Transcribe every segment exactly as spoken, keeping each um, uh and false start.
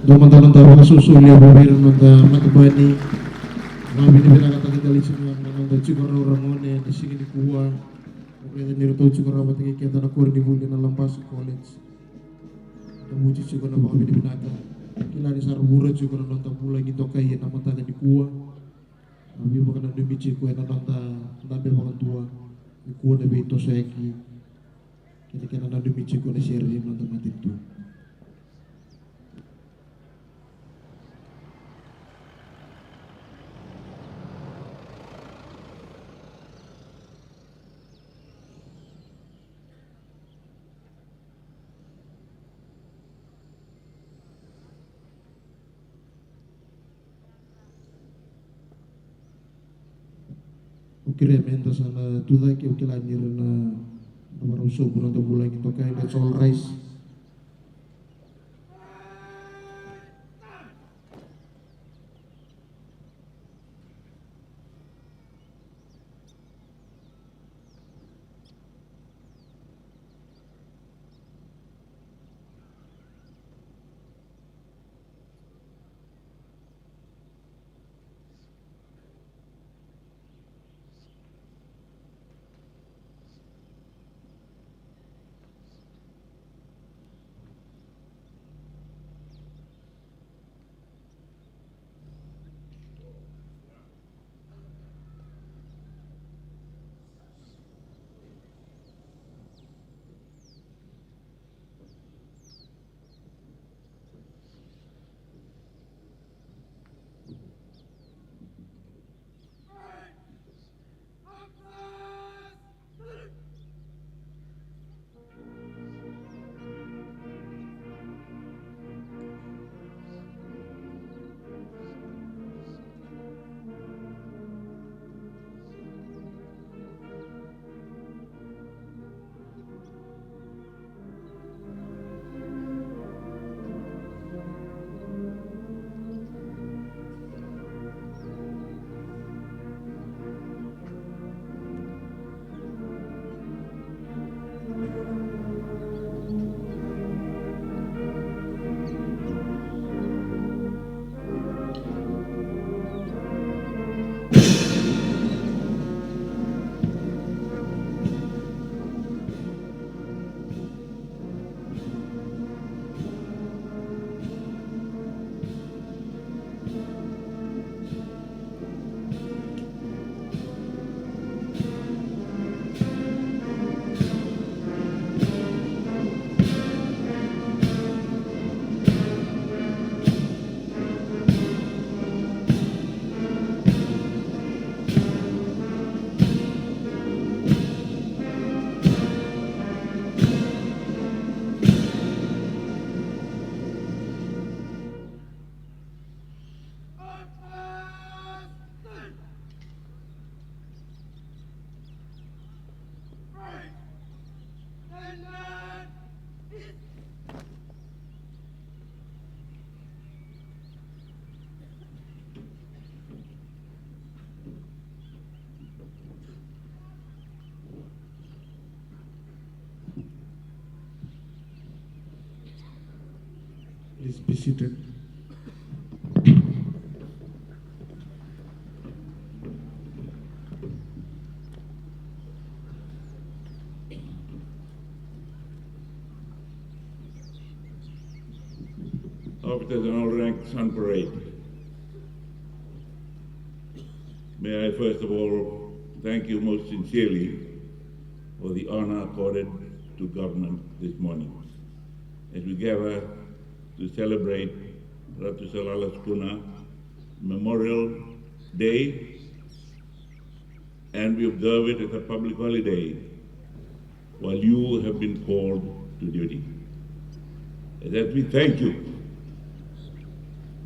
Dua mada na noda vakasoso levu vei ira na noda matabani. Vakavinavinakataka tale tiko ga na noda tiko rawa na gone ena siga nikua. Au raica ni ratou tiko rawa vata kei keda na koronivuli na Labasa College. Da vuci tiko na vakavinavinaka. Kila ni sa ra vura tiko na noda vulagi dokai ena mataka nikua. Na veivakananumi tiko ena noda dabe vakadua, nikua na veitosoyaki kei na kena nanumi tiko na sere ni noda matanitu. Au kerea meda sa na tucake, au kila ni ra na, na varau sobu na noda vulagi dokai, let's all rise. Please be seated. Officers and all ranks on parade. May I first of all thank you most sincerely for the honor accorded to government this morning as we gather to celebrate Ratu Salalasukuna Memorial Day, and we observe it as a public holiday while you have been called to duty. And as we thank you,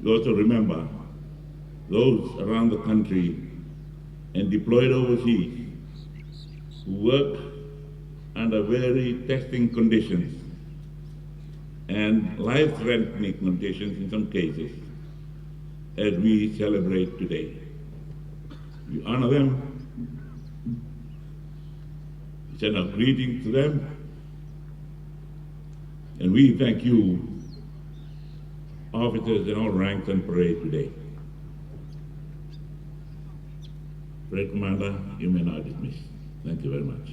we also remember those around the country and deployed overseas who work under very testing conditions and life-threatening conditions in some cases as we celebrate today. We honor them. We send our greetings to them. And we thank you Officers in all ranks on parade today. Parade commander, you may now dismiss. Thank you very much.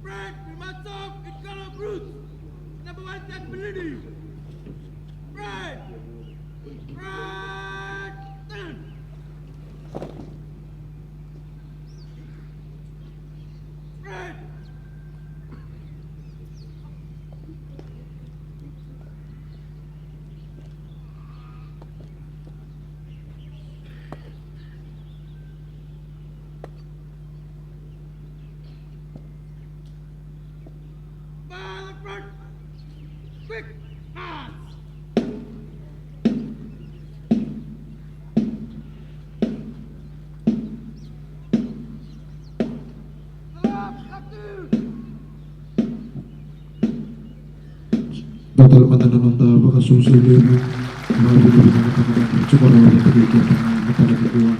Brad, we must solve it, Colonel Bruce. Number one, that validity. Brad! Brad! Brad! By the front. Quick pass. Dua tale mada na noda vakasausau levu. Vakavinavinaka tale ga na tiko rawa na tiko i keda na mataka nikua.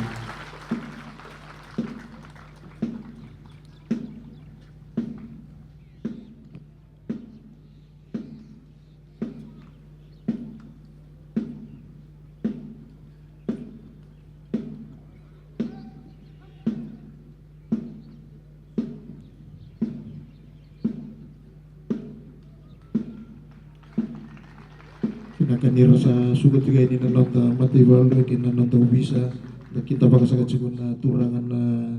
Vinaka ni ra sa suka tiko yani na noda mataivalu kei na noda ovisa. Da kidavaka saka tiko na turaga na,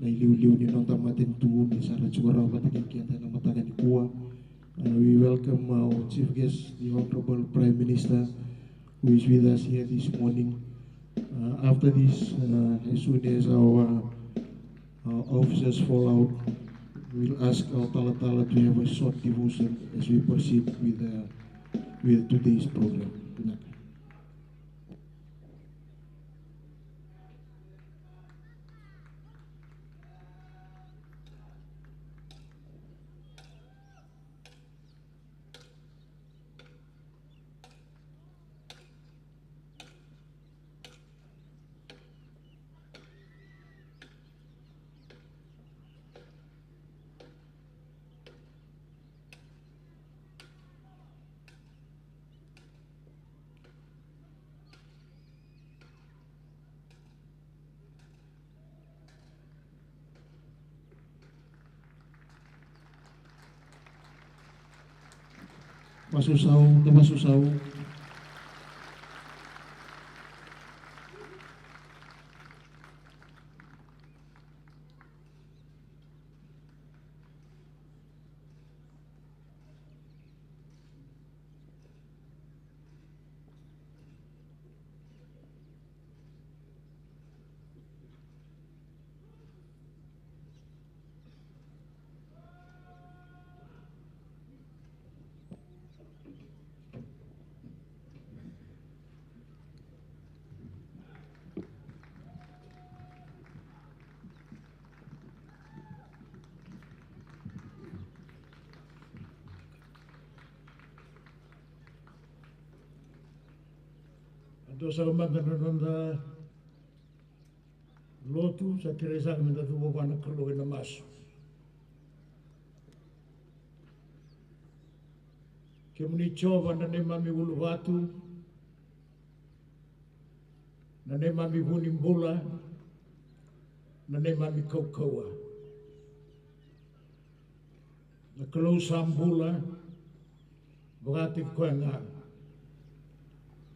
na iliuliu ni noda matanitu ni sa ra tiko rawa vata kei keda ena mataka nikua. Uh, we welcome our chief guest, the Honorable Prime Minister, who is with us here this morning. Uh, after this, uh, as soon as our, uh, officers fall out, we'll ask our Talatala to have a short devotion as we proceed with, uh, with today's program. Vakasausau, da vakasausau. Dua saka mada na noda lotu, sa kerei saka meda cuva vua na Kalou ena masu. Kemuni Jiova na neimami uluvatu, na neimami vu ni bula, na neimami kaukauwa. Na Kalou sa bula vakataki koya ga.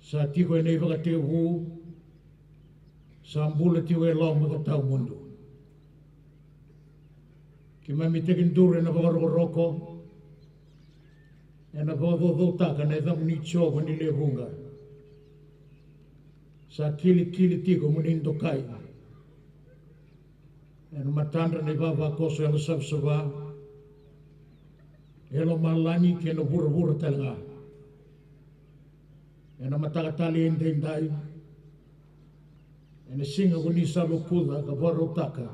Sa tiko ena ivakatekivu, sa bula tiko e loma ka tawa mudu. Keimami tekiduru ena vakarokoroko, ena vakacaucautaka na yacamuni Jiova ni lewe vuqa. Sa kilikili tiko mo ni dokai ena matadra na ivavakoso yalosavasava, e lomalagi kei na vuravura tale ga. Ena mataka talei edaidai, ena siga ko ni sa lokuca ka vakarautaka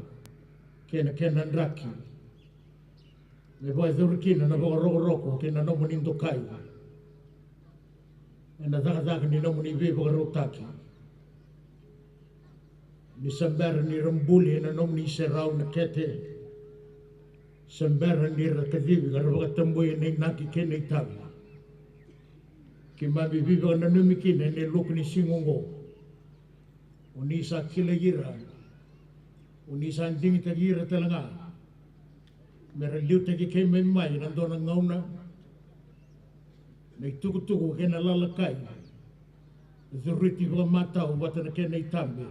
kei na kena draki, me vakayacori kina na vakarokoroko kei na nomuni dokai ena cakacaka ni nomuni veivakarautaki. Ni sa bera ni ra buli ena nomuni serau na kete, sa bera ni ra kacivi ka ra vakatabui ena inaki kei na itavi. Keimami veivakananumi kina ena loku ni siga oqo. O ni sa kilai ira, o ni sa digitaki ira tale ga me ra liutaki keimami mai ena dua na gauna, na itukutuku kei na lalakai, curiti vakamatau vata na kena itabe,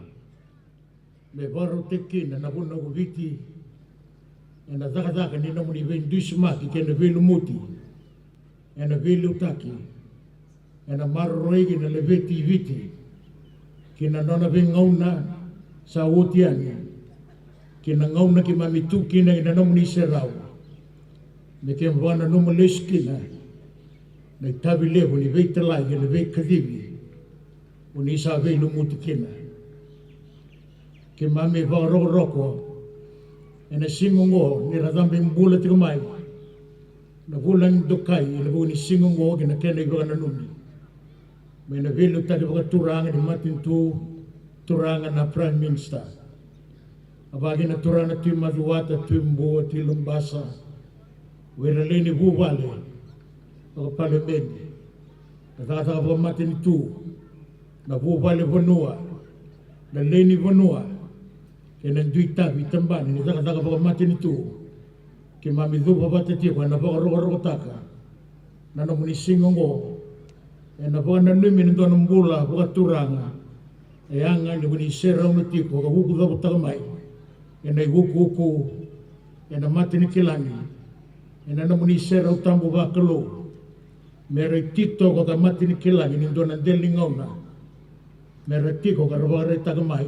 me vakarautaki kina na vanua ko Viti ena cakacaka ni nomuni veidusimaki kei na veilumuti, ena veiliutaki, ena maroroi kei na laveti i Viti, ki na nona veigauna sa oti yani, ki na gauna keimami tu kina ena nomuni serau, me keimami vakananuma lesu kina na itavi levu ni veitalai kei na veikacivi o ni sa veilumuti kina. Keimami vakarokoroko ena siga oqo ni ra cabe bula tiko mai na vulagi dokai ena vuku ni siga oqo kei na kena ivakananumi. Mai na veiliutaki vakaturaga ni matanitu, turaga na Prime Minister, a vaka kina turaga na Tui Macuata, Tui Bua, Tui Labasa, o ira lewe ni vuvale vakapalemeni, na cakacaka vakamatanitu, na vuvale vanua, na lewe ni vanua, kei na dui tavi tabana ni cakacaka vakamatanitu. Keimami cuva vata tiko ena vakarokorokotaka na nomuni siga oqo, ena vakananumi ni dua na bula vakaturaga, e yaga ni ko ni serauna tiko ka vuku cavutaka mai ena iukuuku, ena mata ni kilagi, ena nomuni serau tabu vakalou, me ra ititoko ka mata ni kilagi ni dua na dela ni gauna, me ra tiko ka ra vakaraitaka mai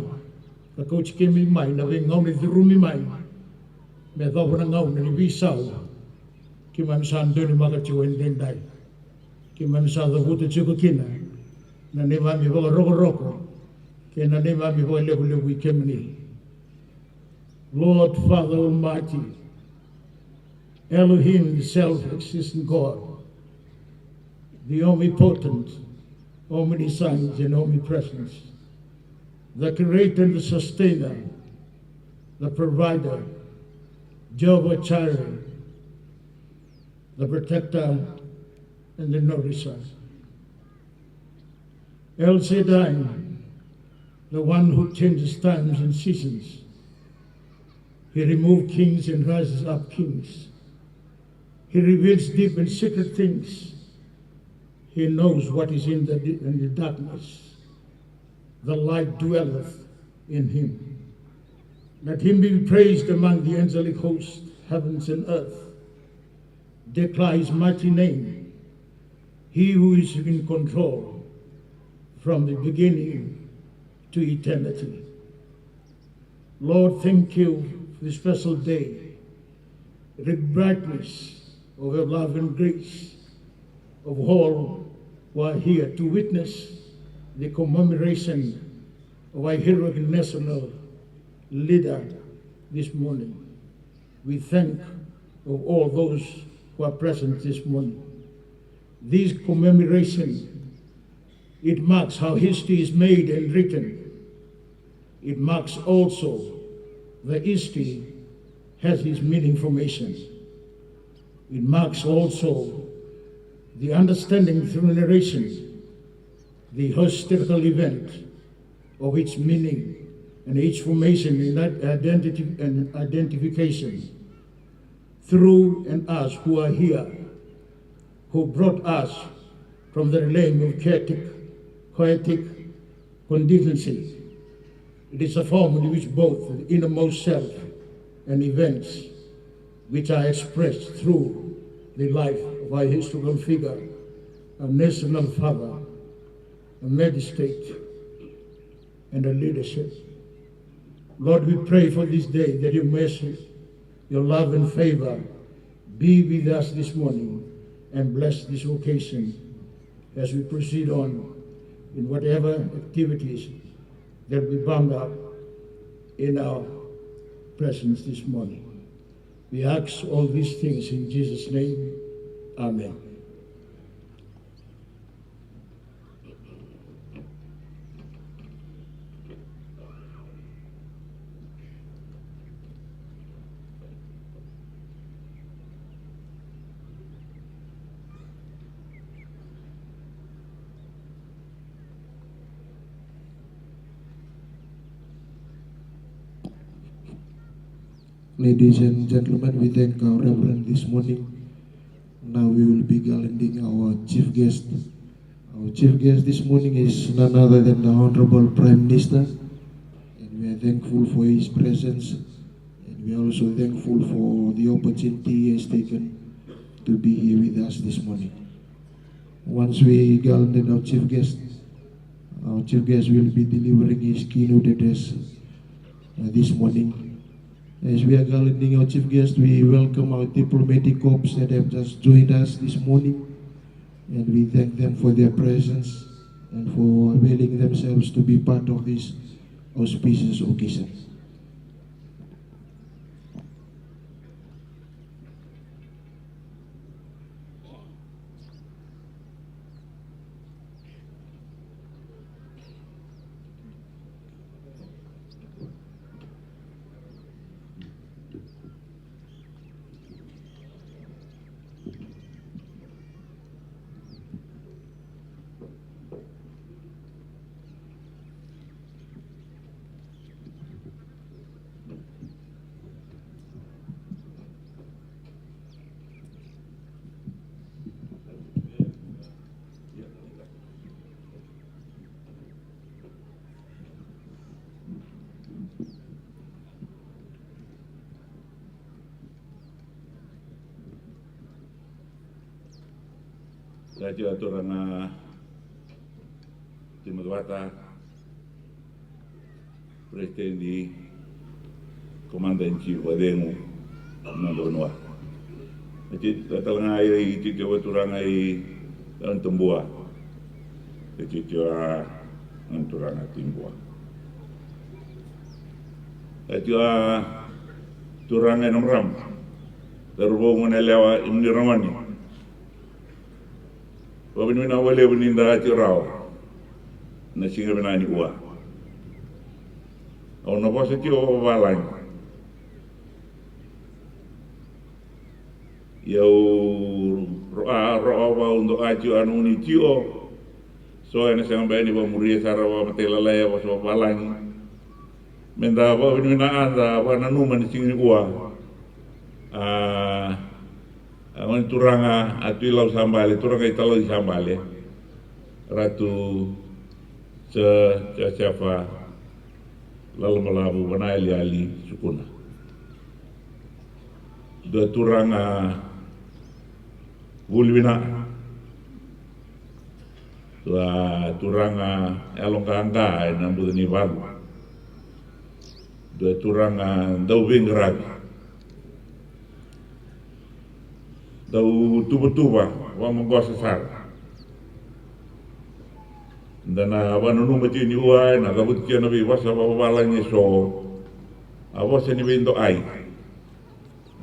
ka kauti keimami mai na veigauna e curumi mai, me yacova na gauna ni veisau keimami sa donumaka tiko edaidai. Keimami sa cavuta tiko kina na neimami vakarokoroko kei na neimami vakalevulevui kemuni. Lord Father Almighty, Elohim, the self-existent God, the omnipotent, omniscience, and omnipresence, the creator and the sustainer, the provider, Jehovah Jireh, the protector, and the nourisher. El Shaddai, the one who changes times and seasons. He removes kings and raises up kings. He reveals deep and secret things. He knows what is in the, in the darkness. The light dwelleth in him. Let him be praised among the angelic hosts, heavens and earth. Declare his mighty name, he who is in control from the beginning to eternity. Lord, thank you for this special day, the brightness of your love and grace, of all who are here to witness the commemoration of our heroic national leader this morning. We thank of all those who are present this morning. This commemoration It marks how history is made and written. It marks also the history has its meaning formation. It marks also the understanding through narration, the historical event of its meaning and its formation in that identity and identification through and us who are here, who brought us from the realm of chaotic, poetic contingency. It is a form in which both the innermost self and events which are expressed through the life of our historical figure, our national father, a magistrate, and a leadership. Lord, we pray for this day that your mercy, your love and favor be with us this morning and bless this occasion as we proceed on in whatever activities that we bound up in our presence this morning. We ask all these things in Jesus' name. Amen. Ladies and gentlemen, we thank our Reverend this morning. Now we will be galanting our chief guest. Our chief guest this morning is none other than the Honorable Prime Minister, and we are thankful for his presence, and we are also thankful for the opportunity he has taken to be here with us this morning. Once we galanted our chief guest, our chief guest will be delivering his keynote address, uh, this morning. As we are galanting our chief guest, we welcome our diplomatic corps that have just joined us this morning, and we thank them for their presence and for availing themselves to be part of this auspicious occasion. Sa tiko a turaga Timothy Vata, President, Commander in Chief vakacegu na noda vanua. Sa tiko tale ga i tiko tiko a turaga i Launitabua. Sa tiko tiko a na turaga Tibua. Sa tiko a turaga ena marama. Cauravou, goneyalewa, imuni ragone. Vakavinavinaka vakalevu ni da tiko rawa na siga vinaka nikua. Au na vosa tiko vakavalagi. Ia au ro-, a, ro-, a, vau doka tiko a nomuni tiko. So ena sega beka ni vakamuria sara vakamatailalai a vosa vakavalagi. Meda vakavinavinaka, da vakananuma ni siga nikua. A, a gone turaga a Tui Lau Sabale, turaga i Talauisabale, Ratu Sa-, Josefa Lalabalavu Vanayaliyali Sukuna. Dua turaga vuli vinaka. Dua turaga yaloqaqa ena buca ni valu. Dua turaga dau veiqaravi. Dau tuvatuva, vakamaqosa sara. Da na vakananuma tiko nikua, ena cavuti tiko na veivosa vakavalagi eso. A vosa ni veidokai.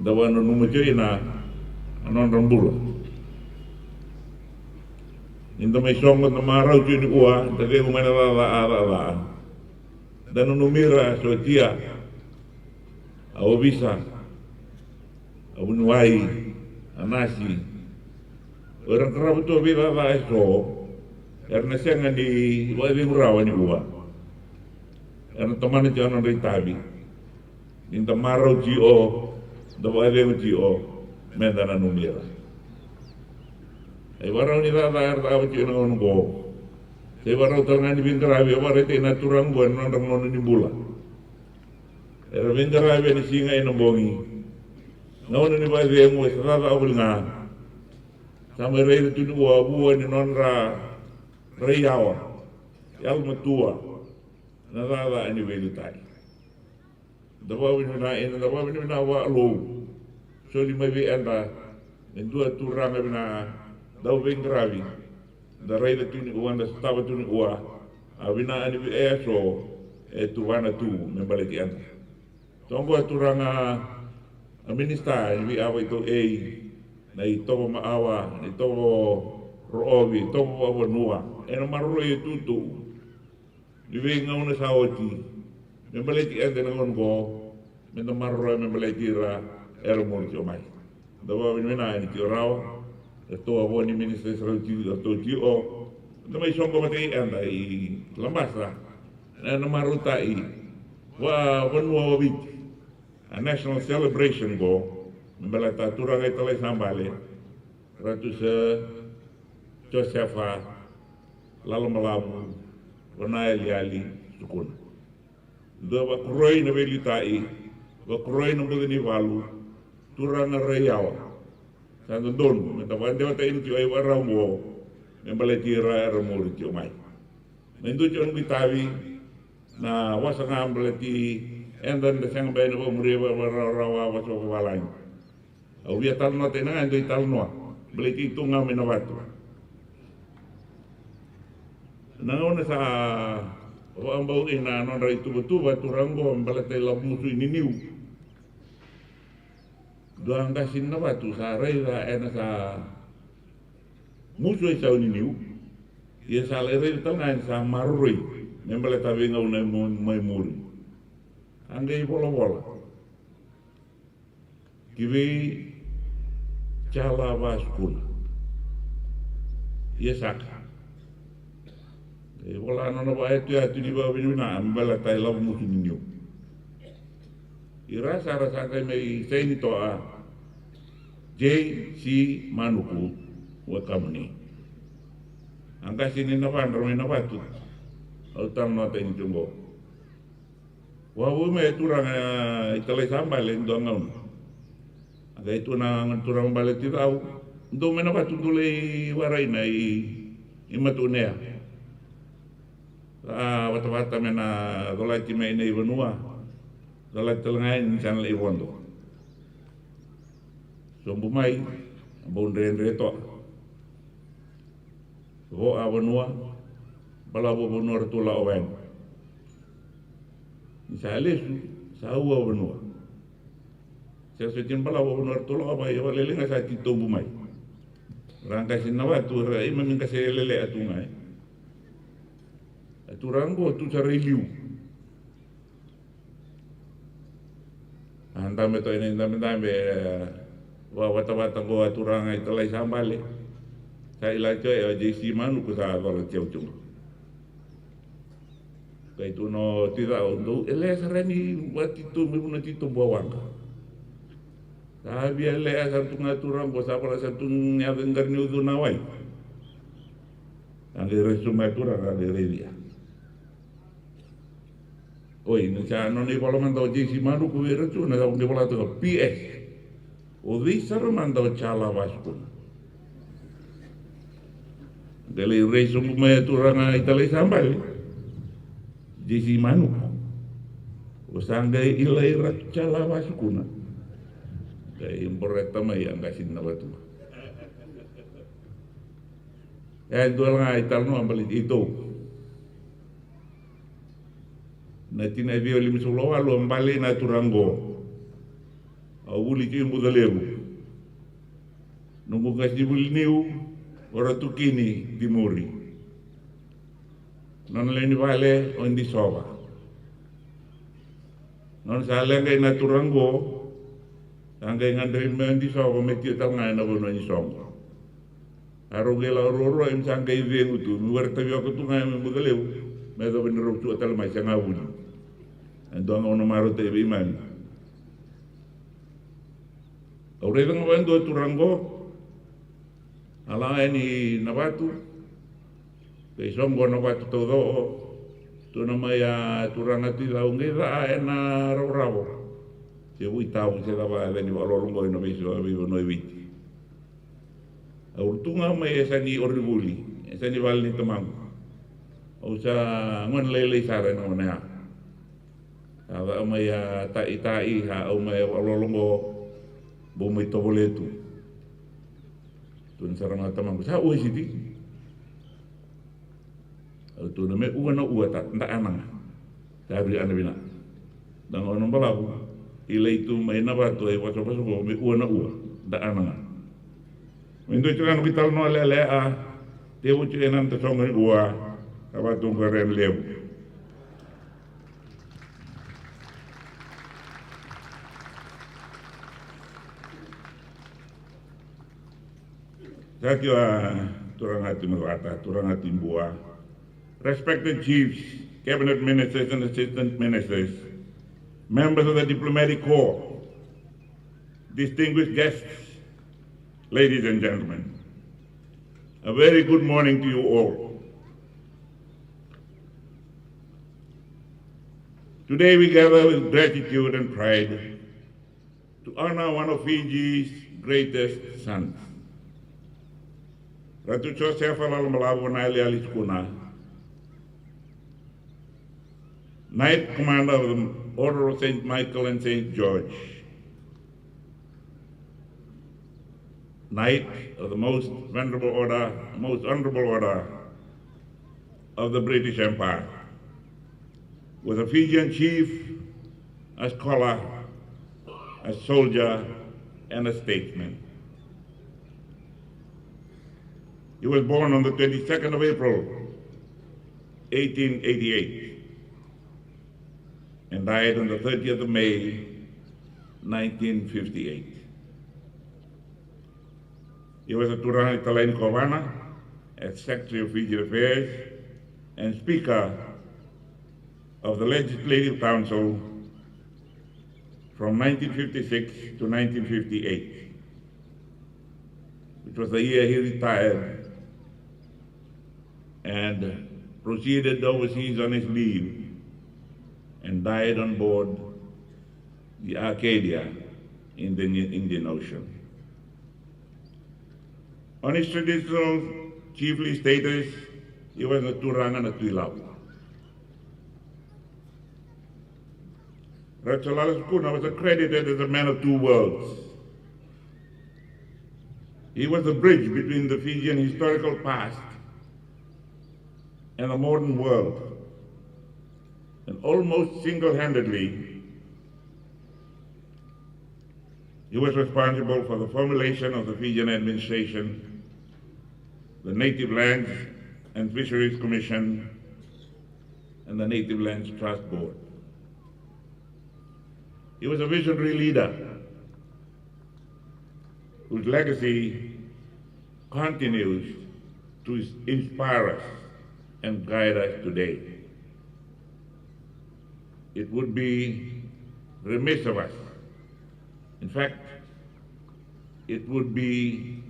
Da vakananuma tiko ina a nodra bula. Ni da mai soqo, da marau tiko nikua, da cegu mai na caca a caca. Da nanumi ira, sotia, a ovisa, a vuniwai, a nasi. O ira na qarava tu a veicaca eso, era na sega ni vakacegu rawa nikua. Era na tomana tiko na nodra itavi. Ni da marau tiko, da vakacegu tiko, me da nanumi ira. A ivakarau ni caca era cakava tiko ena gauna oqo, sa ivakarau tale ga ni veiqaravi e vakaraitaki na turaga oqo ena nodra gauna ni bula. Era veiqaravi ena siga ena bogi. Gauna ni vakacegu e sa cakacaka voli ga. Sa mai raica tu nikua a vua ni nodra raiyawa, yalomatua, na cakacaka ni veiliutaki. Da vakavinavinaka, eda vakavinavinaka vakalou. Soli mai vei eda e dua turaga vina dau veiqaravi. Da raica tu nikua, da sotava tu nikua. A vina ni vei eso e tuvana tu me baleti eda. Toqo a turaga a minisita ni veiyavu i tou ei, na itovo maawa, na itovo roovi, itovo vakavanua, ena maroroi e tutu. Ni veigauna sa oti me baleti eda na gauna oqo, me da maroroya me baleti ira era muri tiko mai. Da vakavinavinaka ni tiko rawa eratou a vo ni minisita sa rau tiko, eratou tiko. Da mai soqo vata kei eda i Labasa ena marautai vakavanua o Viti, a national celebration oqo, me baleta turaga i Talai sa bale, Ratu Sir Josefa Lalomalavu Vanayaliyali Sukuna. Dua vakoroi na veiliutaki, vakoroi na buca ni valu, turaga raiyawa. Sa dodonu me da vakadewataka tiko a ivakarau oqo me baleti ira era muri tiko mai. Mai dua tiko na noqu itavi, na vosa ga baleti eda, da sega beka ni vakamuria vakarawarawa a vosa vakavalagi. Au via talanoataka ga e dua italanoa baleti tu ga mai Navatu. Na gauna sa vakabau kina na nodra ituvatuva turaga oqo me baleta ilavo musu i Niniu. Dua qase ni Navatu sa raica ena sa musu e sau Niniu. Ia sa lai raica tale ga ena sa maroroi me baleta veigauna e mu-, mai muri. A qai volavola ki vei Chala Vasukuna. Ia saka. E vola na nona vakayatuyatu ni vakavinavinaka me baleta ilavo musu ni Niniu. Ira sara sa qai mai saini toka J C Manuku, wakamuni. A qase ni Navadra mai Navatu. Au talanoataka tiko oqo. Vakavu mai e turaga i Talai sa bale e dua gauna. A qai tu na turaga bale Ticau, dou mai Navatu dou lai warai na i, i Matunea. A vatavata me na colati mai na i vanua. Colati tale ga yani ni sa na lai vodo. Sobu mai, a bau dredre toka. Vo a vanua, balavu a vanua ratou lako yani. Ni sa lesu, sa ua a vanua. Sa soti ni balavu a vanua ratou lako yani, e vakalailai ga sa titobu mai. Ra qase ni Navatu, ra imami qase lele a tu ga e. A turaga oqo tu sara i liu. A dabe toka ena idabedabe, e, vakavatavata oqo a turaga i Talai sa bale. Sa i lati o e o J C Manuku sa cola tiko tu. Kai tu no Ticau dou e lea sara ni vakatitobu, me vuna titobu a waqa. Sa via lea sara tu ga turaga oqo sa vala sara tu ni a veiqara ni ucu na wai. A qai raisu mai a turaga a qai raicia. Oi, ni sa nona ivola mada o J C Manuku vei ira tu na sa qai vola toka P S. O cei sara mada o Chala Vasukuna? Qai lai rai sobu mai a turaga i Talai sa bale. J C Manuku. O sa qai ilai Ratu Chala Vasukuna. Qai boreta mai a qase ni Navatu. E dua ga italanoa baleti itou. Na tini e ciwa lima sagavulu walu a bale na turaga oqo. Au vuli tiko i Bucalevu. Noqu qasenivuli niu O Ratukini Dimuri. Nona lewe ni vale o Disova. Nona sa leqa i na turaga qo, sa qai gadrevi mai o Disova me tiko tale ga e na vanua ni soqo. A rau qai lako ruarua, e me sa qai cegu tu, me were tavioka tu ga e me buca levu, me yacova ni rau sua tale mai se ga vuli. E dua ga au na marautaka vei keimami. Au raica ga vaka e dua turaga qo, a lako yani na vatu, qai soqo na vatu taucoko, tukuna mai a turaga Tui Cau, qai ca e na ravoravo se vuitavu se cava e ca ni vakalolo qo e na veiso, veivanua e Viti. Au tu ga mai e sa ni orivuli, e sa ni vale ni tamaqu. Au sa gone lailai sara e na gauna ya. Sa caka mai a taʻitaʻi, sa au mai a vakalolo qo, bau mai tovolea tu. Tukuna sara ga o tamaqu, sa ua i Siti? Au tukuna me ua na ua, ta, da ana ga. Sa rui ana vina. Da gauna balavu, i lai tu mai na vatu, ai vosavosa qo me ua na ua, da ana ga. Me dua tiko ga na veitalanoa lealea, a tevu tiko e na noda soqo ni ua, ka vatu qo e Reni Levu. Sa tiko a turaga Tui Mavata, turaga Tui Bua, respected chiefs, cabinet ministers and assistant ministers, members of the diplomatic corps, distinguished guests, ladies and gentlemen, a very good morning to you all. Today we gather with gratitude and pride to honor one of Fiji's greatest sons, Ratu Josefa Lalobalavu Naileali Sukuna, Knight Commander of the Order of Saint Michael and Saint George, Knight of the Most Venerable Order, Most Honorable Order of the British Empire, was a Fijian chief, a scholar, a soldier, and a statesman. He was born on the twenty-second of April, eighteen eighty-eight, and died on the thirtieth of May, nineteen fifty-eight. He was a turaga ni Talaini Kovana, as Secretary of Fijian Affairs, and Speaker of the Legislative Council from nineteen fifty-six to nineteen fifty-eight, which was the year he retired and proceeded overseas on his leave and died on board the Arcadia in the Indian Ocean. On his traditional chiefly status, he was na turaga na Tui Lau. Ratu Lala Sukuna was accredited as a man of two worlds. He was the bridge between the Fijian historical past and the modern world, and almost single-handedly, he was responsible for the formulation of the Fijian administration, the Native Lands and Fisheries Commission, and the Native Lands Trust Board. He was a visionary leader whose legacy continues to inspire us and guide us today. It would be remiss of us, in fact, it would be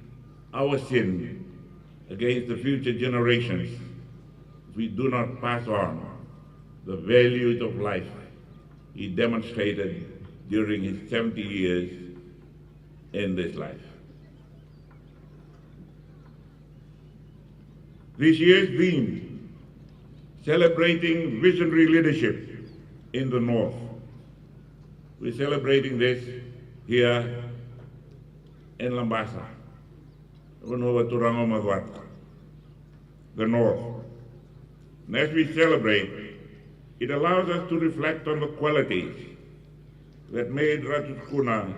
our sin against the future generations if we do not pass on the values of life he demonstrated during his seventy years in this life. This year's theme, celebrating visionary leadership in the North. We're celebrating this here in Labasa, vanua vakaturaga o Macuata, the North. And as we celebrate, it allows us to reflect on the qualities that made Ratu Sukuna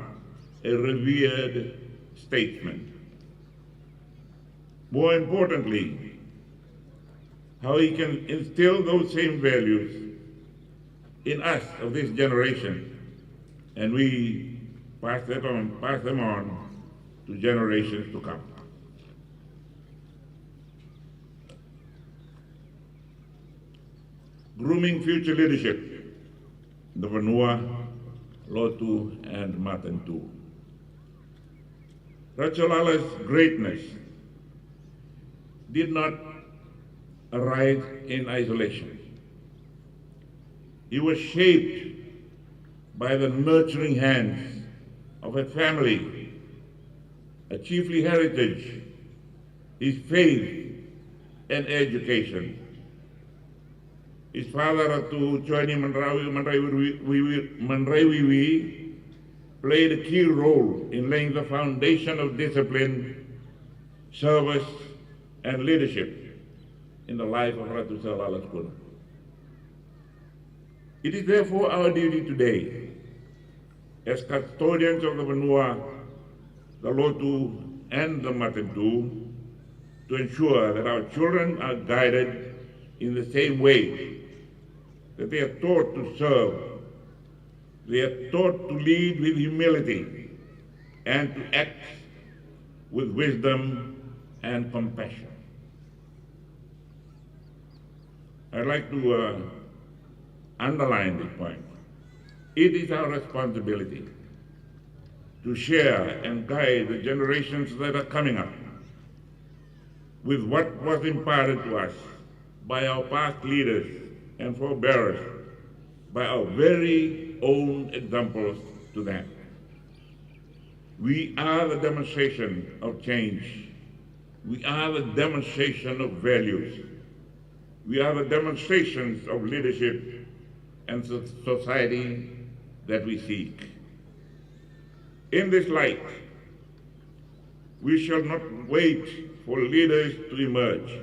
a revered statesman. More importantly, how he can instill those same values in us of this generation, and we pass that on, pass them on to generations to come. Grooming future leadership, the vanua, lotu, and matanitu. Ratu Salala's greatness did not arise in isolation. He was shaped by the nurturing hands of a family, a chiefly heritage, his faith, and education. His father, Ratu Joini Madraiwiwi, Madraiwiwi, played a key role in laying the foundation of discipline, service, and leadership in the life of Ratu Salala Sukuna. It is therefore our duty today, as custodians of the vanua, the lotu, and the matanitu, to ensure that our children are guided in the same way, that they are taught to serve, they are taught to lead with humility, and to act with wisdom and compassion. I'd like to uh, underline this point. It is our responsibility to share and guide the generations that are coming up with what was imparted to us by our past leaders and forebearers, by our very own examples to them. We are the demonstration of change. We are the demonstration of values. We are the demonstrations of leadership and so- society that we seek. In this light, we shall not wait for leaders to emerge.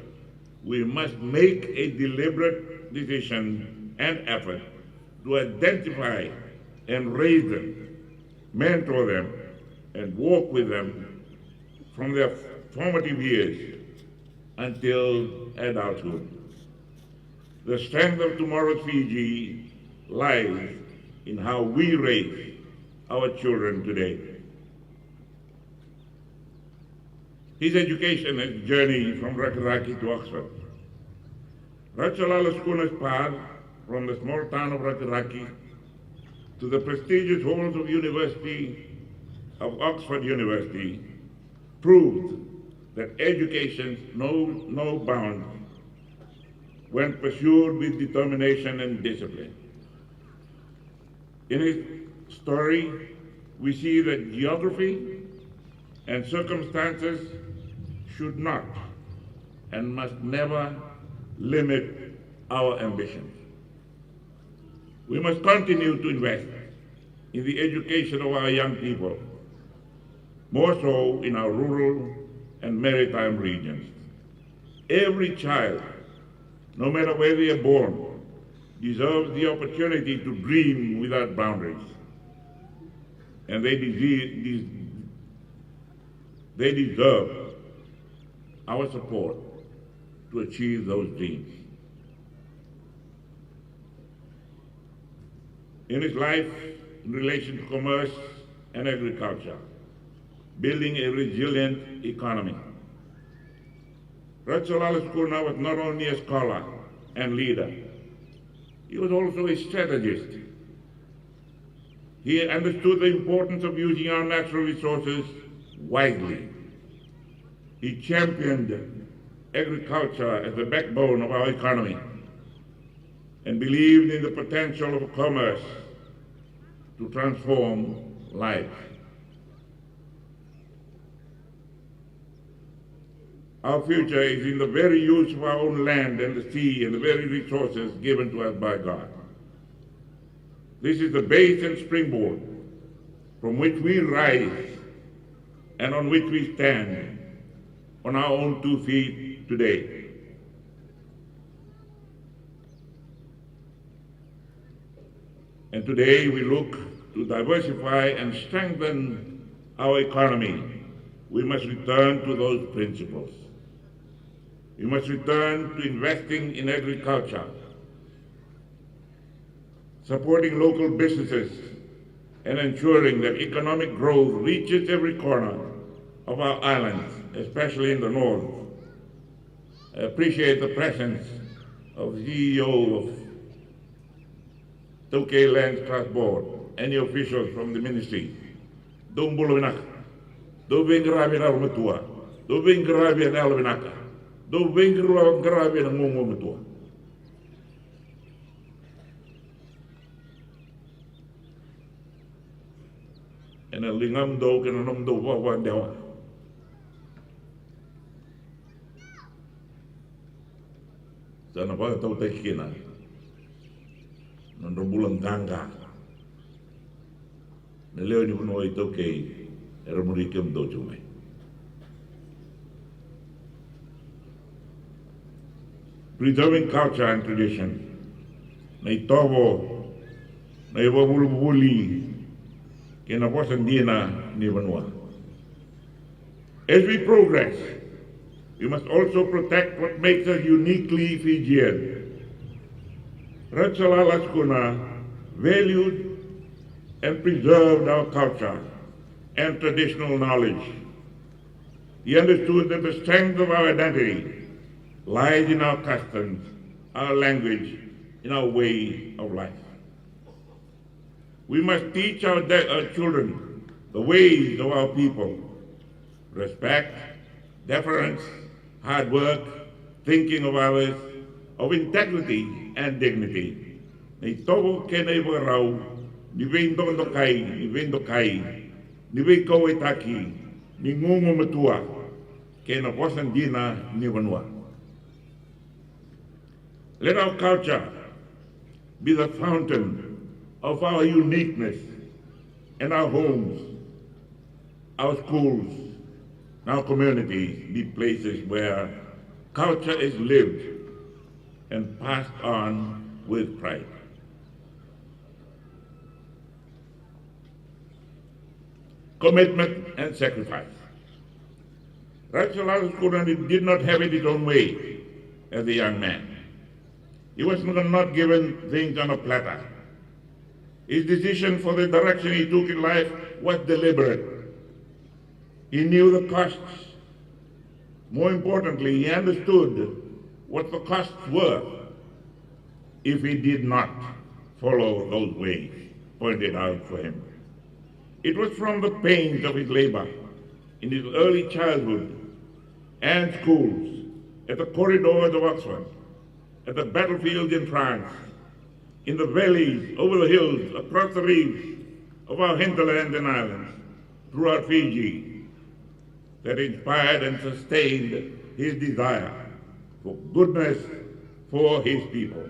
We must make a deliberate decision and effort to identify and raise them, mentor them, and walk with them from their formative years until adulthood. The strength of tomorrow's Fiji lies in how we raise our children today. His education has journeyed from Rakiraki to Oxford. Ratu Salala Sukuna's path from the small town of Rakiraki to the prestigious halls of University of Oxford University proved that education knows no bounds when pursued with determination and discipline. In his story, we see that geography and circumstances should not and must never limit our ambitions. We must continue to invest in the education of our young people, more so in our rural and maritime regions. Every child, no matter where they are born, deserves the opportunity to dream without boundaries. And they, de- de- they deserve our support to achieve those dreams. In his life in relation to commerce and agriculture, building a resilient economy, Ratu Salala Sukuna was not only a scholar and leader, he was also a strategist. He understood the importance of using our natural resources wisely. He championed agriculture as the backbone of our economy and believed in the potential of commerce to transform lives. Our future is in the very use of our own land and the sea and the very resources given to us by God. This is the base and springboard from which we rise and on which we stand on our own two feet today. And today we look to diversify and strengthen our economy. We must return to those principles. We must return to investing in agriculture, supporting local businesses, and ensuring that economic growth reaches every corner of our islands, especially in the north. I appreciate the presence of the C E O of Taukei Lands Trust Board, any officials from the ministry. Dou bula vinaka. Dou veiqaravi ena yalomatua. Dou veiqaravi ena yalovinaka. Dou veiqaravi ena gugumatua. Ena ligamudou kei na nomudou vakavakadewa, sa na vakatautaki kina na nodra bula qaqa na lewe ni vanua iTaukei era muri kemudou tiko mai. Preserving culture and tradition, na itovo, na ivakavuvuli kei na vosa dina ni vanua. As we progress, we must also protect what makes us uniquely Fijian. Ratu Sir Lala Sikouna valued and preserved our culture and traditional knowledge. He understood that the strength of our identity lies in our customs, our language, in our way of life. We must teach our, de- our children the ways of our people: respect, deference, hard work, thinking of others, of integrity and dignity. Na itovo kei na ivakarau ni veidokadokai, ni veidokai, ni veikauwaitaki, ni gugumatua kei na vosa dina ni vanua. Let our culture be the fountain of our uniqueness, and our homes, our schools, and our communities be places where culture is lived and passed on with pride. Commitment and sacrifice. Ratu Sir Lala Sikouna did not have it his own way as a young man. He was not given things on a platter. His decision for the direction he took in life was deliberate. He knew the costs. More importantly, he understood what the costs were if he did not follow those ways pointed out for him. It was from the pains of his labor in his early childhood and schools, at the corridors of Oxford, at the battlefields in France, in the valleys, over the hills, across the reefs of our hinterlands and islands, throughout Fiji, that inspired and sustained his desire for goodness for his people.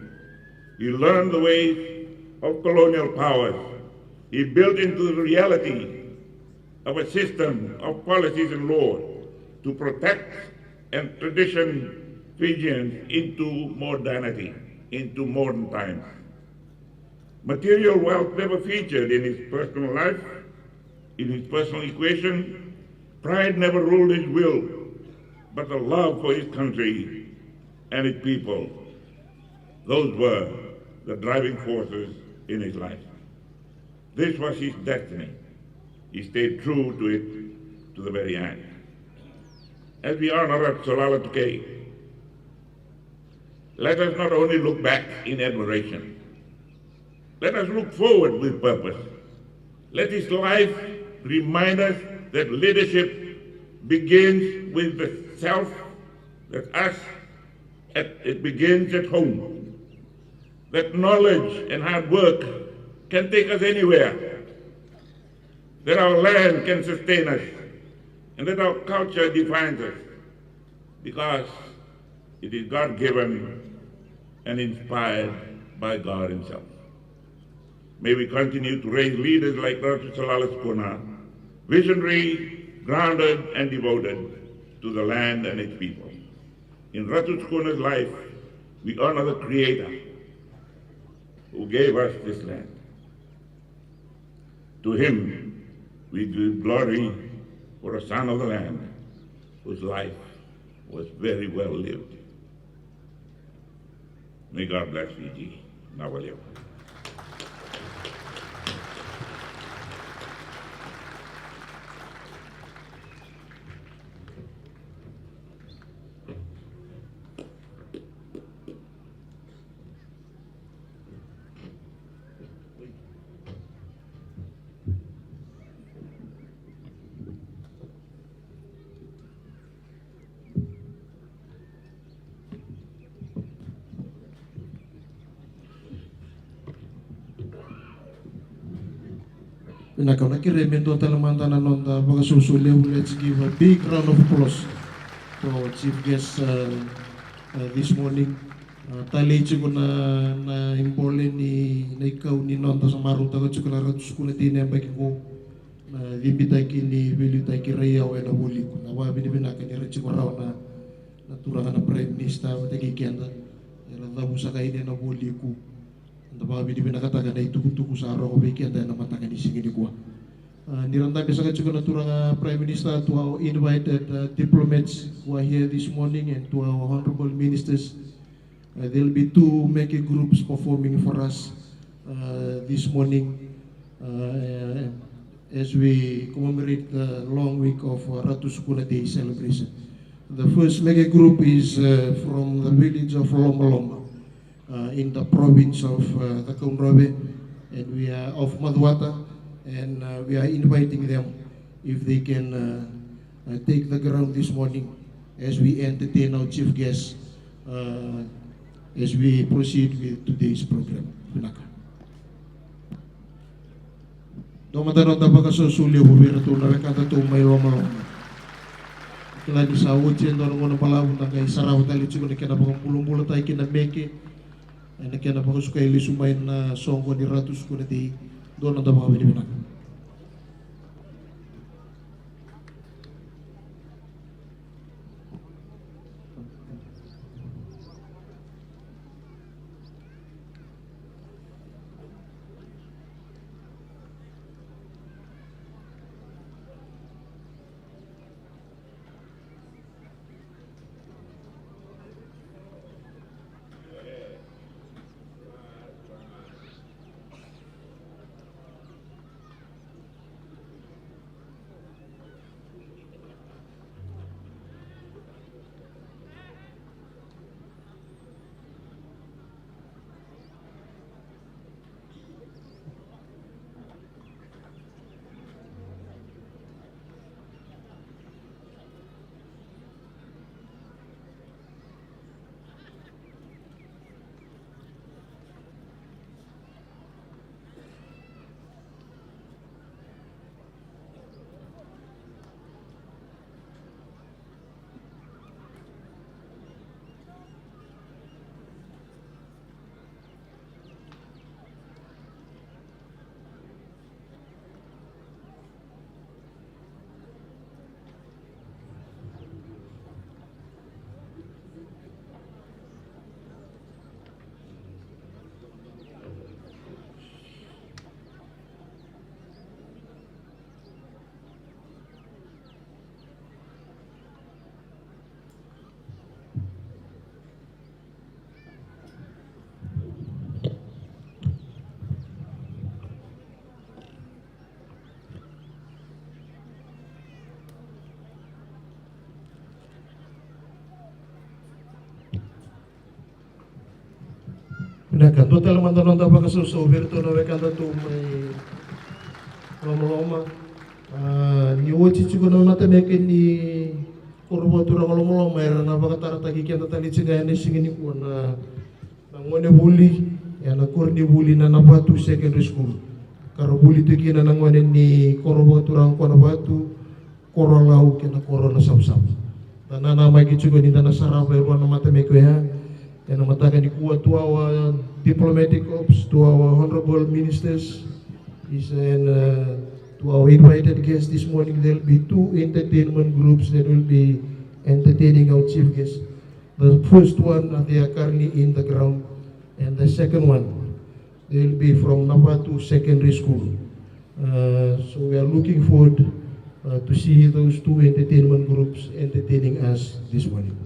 He learned the ways of colonial powers. He built into the reality of a system of policies and laws to protect and transition Fijians into modernity, into modern times. Material wealth never featured in his personal life, in his personal equation. Pride never ruled his will, but the love for his country and its people. Those were the driving forces in his life. This was his destiny. He stayed true to it to the very end. As we honor Ratu Sir Lala Tukei, let us not only look back in admiration, let us look forward with purpose. Let his life remind us that leadership begins with the self, that us, at, it begins at home. That knowledge and hard work can take us anywhere. That our land can sustain us. And that our culture defines us. Because it is God-given and inspired by God himself. May we continue to raise leaders like Ratu Sir Lala Sikouna, visionary, grounded, and devoted to the land and its people. In Ratu Sikouna's life, we honor the Creator who gave us this land. To him, we give glory for a son of the land whose life was very well lived. May God bless Fiji. Na valevu. Vinaka, au na kerei me dua tale mada na noda vakasausau levu. Let's give a big round of applause to our chief guest, uh, uh, this morning. Uh, talei tiko na, na ibole ni, na ikau ni noda sa marautaka tiko na Ratu Sukuna Dei na yabaki qo. Na cibitaki ni veiliutaki Raiyawa ena Vualiku. Na vakavinavinaka ni ra tiko rawa na, na turaga na Prime Minister vata kei keda. Era cavuta saka yani ena Vualiku. Eda vakavinavinakataka na itukutuku sa rogo vei keda ena mataka ni siga nikua. Ah, ni ra dabe saka tiko na turaga Prime Minister, to our invited, uh, diplomats who are here this morning and to our honorable ministers. Uh, there'll be two mega groups performing for us, uh, this morning, uh, as we commemorate the long week of, uh, Ratu Sukuna Day celebration. The first mega group is, uh, from the village of Lomaloma, uh, in the province of, uh, the Cakaudrove, and we are of Macuata, and, uh, we are inviting them if they can, uh, uh, take the ground this morning as we entertain our chief guest, uh, as we proceed with today's program. Vinaka. Dua mada na noda vakasausau levu vei iratou na wekadatou mai Lomaloma. Kila ni sa oti e dua na gauna balavu da qai sarava tale tiko na kena vakabulabulataki na meke, ena kena vakasukai lesu mai na soqo ni Ratu Sukuna Dei. Dua na noda vakavinavinaka. Vinaka, dua tale mada na noda vakasausau vei iratou na wekadatou mai Lomaloma. Ah, ni oti tiko na matameke ni koro vakaturaga Lomaloma, era na vakatarataki keda tale tiko ena siga nikua na, na gone vuli ena koronivuli na Navatu Secondary School. Ka ra vuli tu kina na gone ni koro vakaturaga ko Navatu, koro Lau kei na koro Nasavusavu. Da nanamaki tiko ni da na sarava e rua na matameke oya ena mataka nikua. To our diplomatic corps, to our honorable ministers, is, and, uh, to our invited guests this morning, there'll be two entertainment groups that will be entertaining our chief guest. The first one, uh, they are currently in the ground, and the second one, they'll be from Navatu Secondary School. Uh, so we are looking forward Uh, to see those two entertainment groups entertaining us this morning.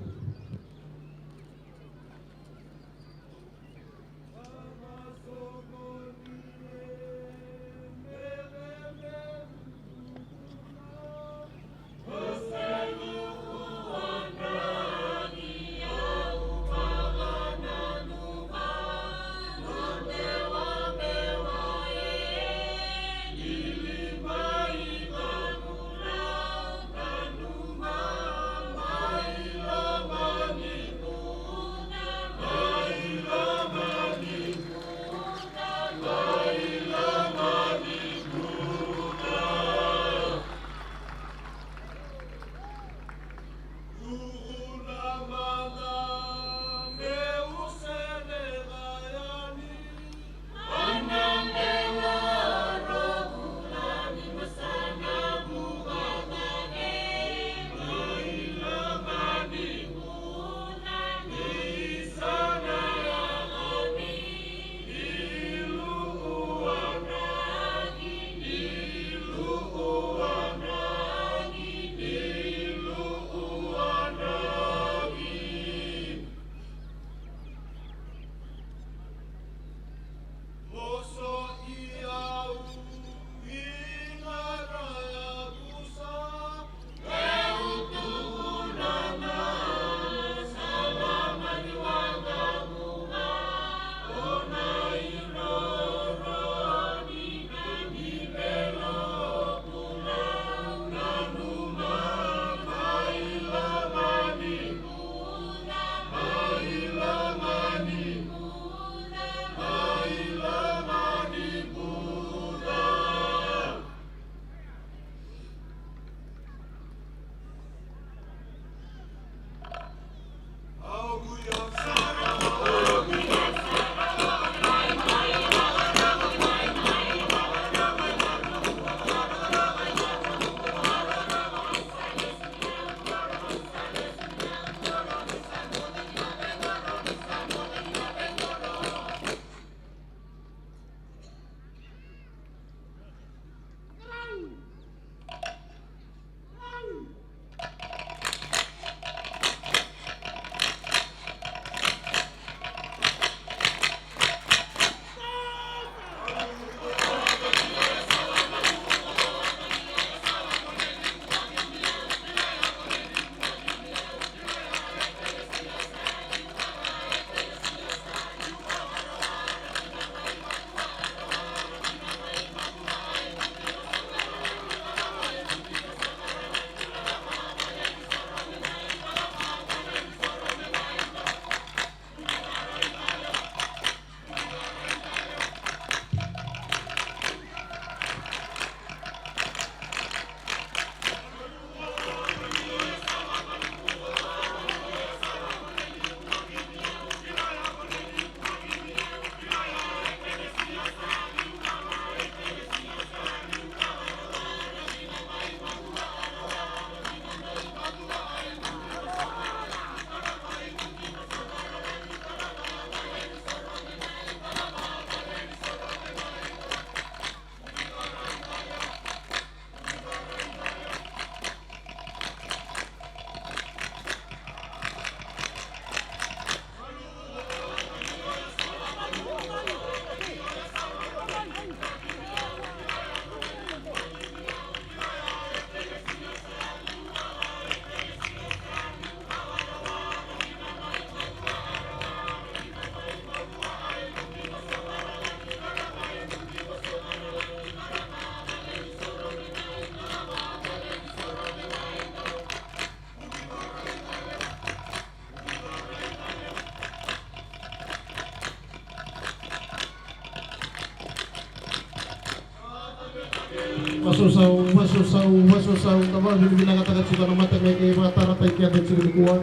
Vasausau, vasausau, vasausau, da vakavinavinakataka tiko na mataka e kei vakatarataki keda tiko nikua.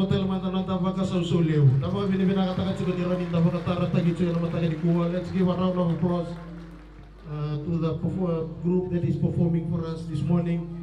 Tale mada na noda vakasausau levu. Da vakavinavinakataka tiko ni rawa ni da vakatarataki tiko ena mataka nikua. Let's give a round of applause, uh, to the perfor-, group that is performing for us this morning.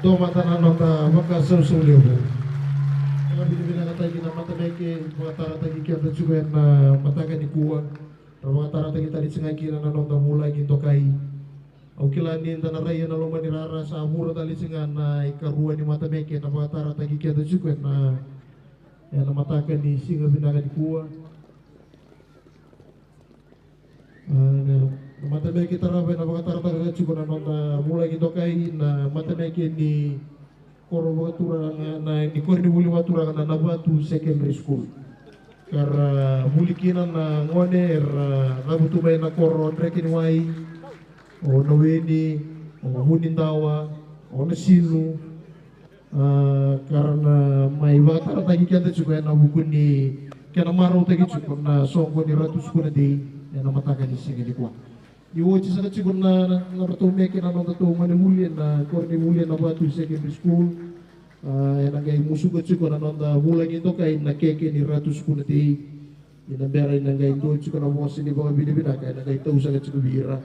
Dua mada na noda vakasausau levu. Vakavinavinakataki na matabete, vakatarataki keda tiko ena mataka nikua. Ra vakatarataki tale tiko ga kina na noda vulagi dokai. Au kila ni da na rai ena loma ni rara, sa vura tale tiko ga na ikarua ni matabete na vakatarataki keda tiko ena, ena mataka ni siga vinaka nikua. A, na matabete tarava ena vakatarataka tiko na noda vulagi dokai, na matabete ni koro vakaturaga, na, ni koronivuli vakaturaga na Navatu Secondary School. Ka ra vuli kina na gone era cavutu mai na koro o Drekeniwai, o Naweni, o Vunidawa, o Nasinu, a, ka ra na mai vakatarataki keda tiko ena vuku ni kena marautaki tiko na soqo ni Ratu Sukuna Day ena mataka ni siga nikua. Ni oti saka tiko na, na, na ratou meke na nodatou gone vuli ena koronivuli ena Vatu Secondary School. A, ena qai musuka tiko na noda vulagi dokai na keke ni Ratu Sukuna Day. Ni na bera ina qai dua tiko na vosa ni vakavinavinaka ena qai tau saka tiko vei ira.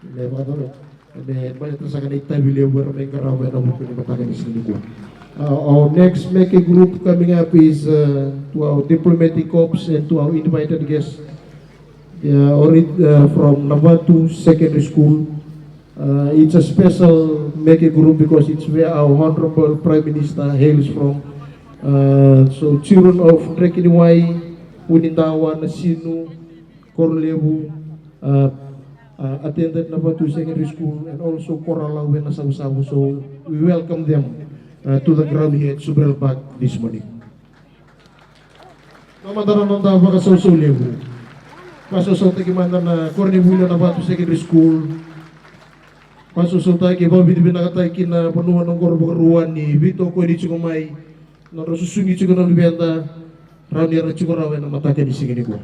Ena vakacava, ena baleta saka na itavi levu era mai qarava ena vuku ni mataka ni siga nikua. Uh, our next meke group coming up is, uh, to our diplomatic corps and to our invited guests. Yeah, ori, uh, from Navatu Secondary School. Uh, it's a special meke group because it's where our Honorable Prime Minister hails from. Uh, so children of Drekeniwai, Vunidawa, Nasinu, Korolevu, uh, uh, attended Navatu Secondary School and also Koralawe na Savusavu. So we welcome them, uh, to the ground here at Subrail Park this morning. Na mada na noda vakasausau levu. Vakasausautaki mada na koronivuli na Vatu Secondary School. Vakasausautaki, vakavinavinakataki na vanua na qoro vakarua ni veitokoni tiko mai. Nodra susugi tiko na luveda, rawa ni era tiko rawa ena mataka ni siga nikua.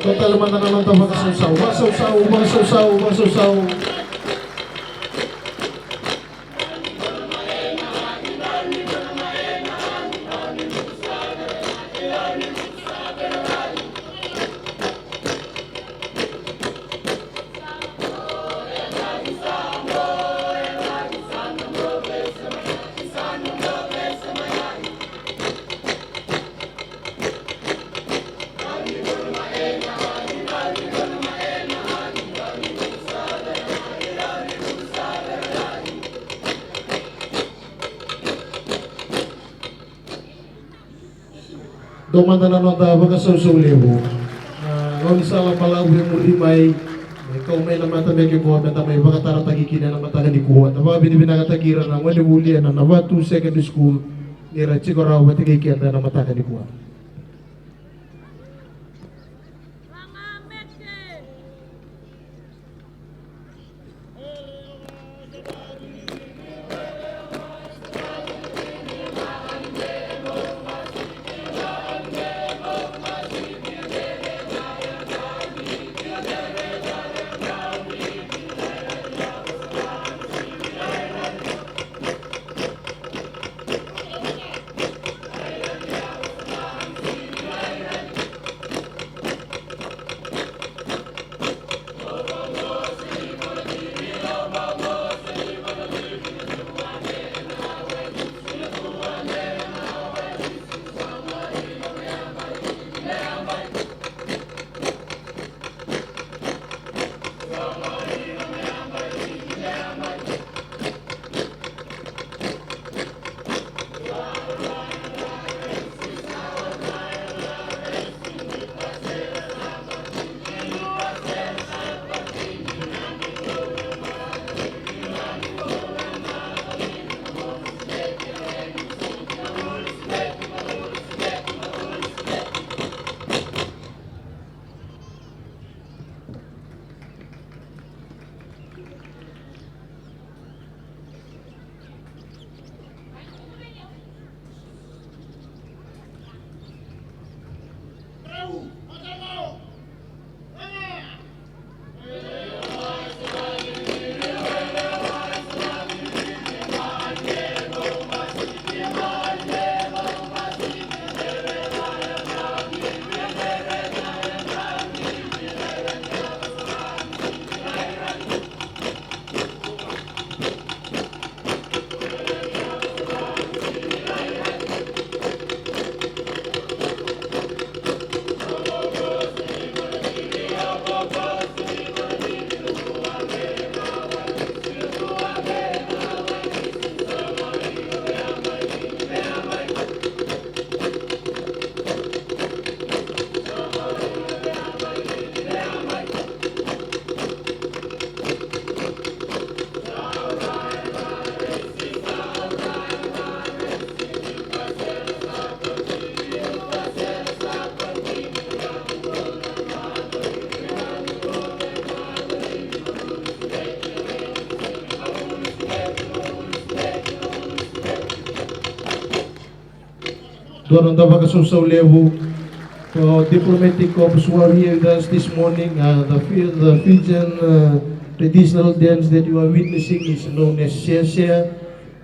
Dua tale mada na noda vakasausau, vakasausau, vakasausau, vakasausau. Dua mada na noda vakasausau levu. Na gaunisala balavu e muri mai, me kau mai na matabete qo, me da mai vakatarataki kina ena mataka nikua. Da vakavinavinakataki ira na gonevuli ena Navatu Secondary School, ni ra tiko rawa vata kei keda ena mataka nikua. Dua na noda vakasausau levu. So diplomatic corps who are here with us this morning, uh, the Fi-, the Fijian, uh, traditional dance that you are witnessing is known as Seasea.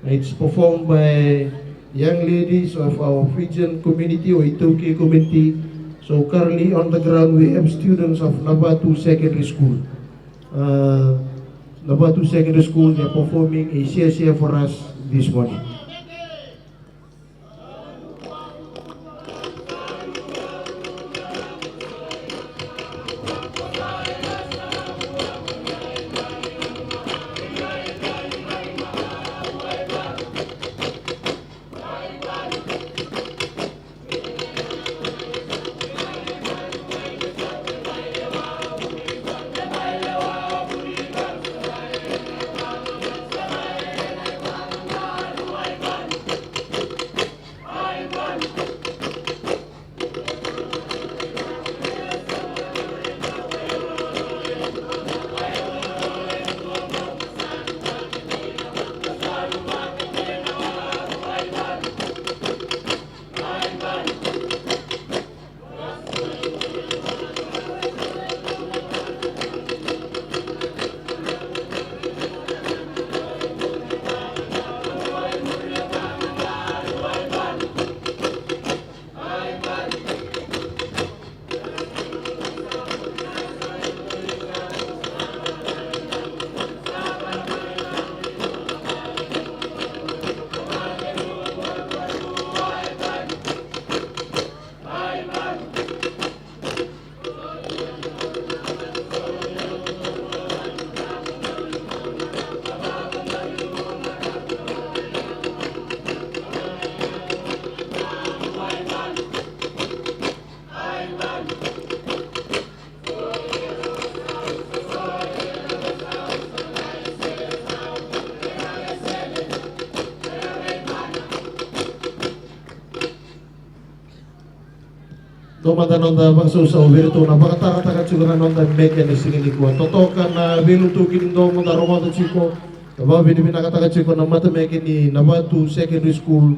It's performed by young ladies of our Fijian community or Itāukei community. So currently on the ground we have students of Navatu Secondary School. Uh, Navatu Secondary School, they are performing a Seasea for us this morning. Toso mada na noda vakasausau vei iratou na vakatarataka tiko na noda meke ena siga nikua. Totoka na veilutuki ni domo da rogoca tiko. Da vakavinavinakataka tiko na matameke ni Navatu Secondary School.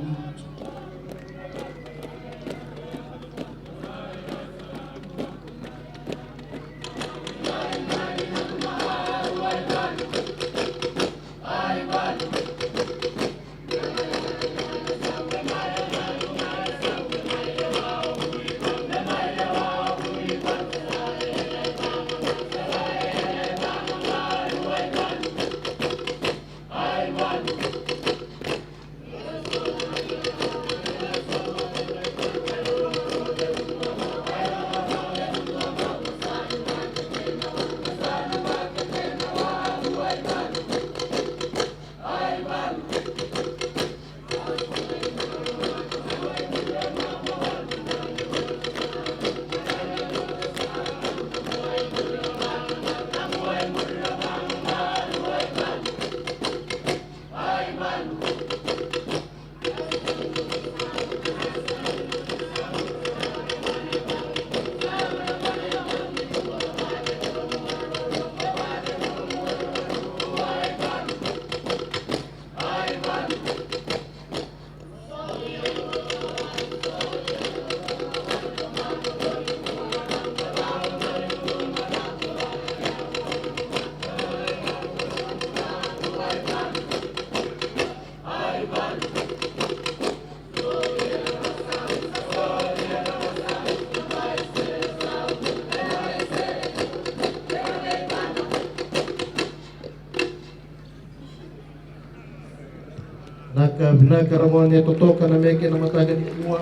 Vinaka, vinaka, ra gone, totoka na meke ena mataka nikua.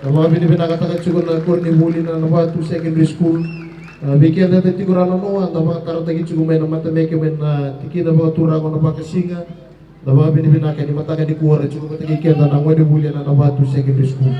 Da vakavinavinakataka tiko na koronivuli na Navatu Secondary School. A, vei keda eda tiko ra nonoa, da vakatarataki tiko mai na matameke mai na tikina vakaturaga na vakasiga. Da vakavinavinaka ni mataka nikua ra tiko vata kei keda na gonevuli ena Navatu Secondary School.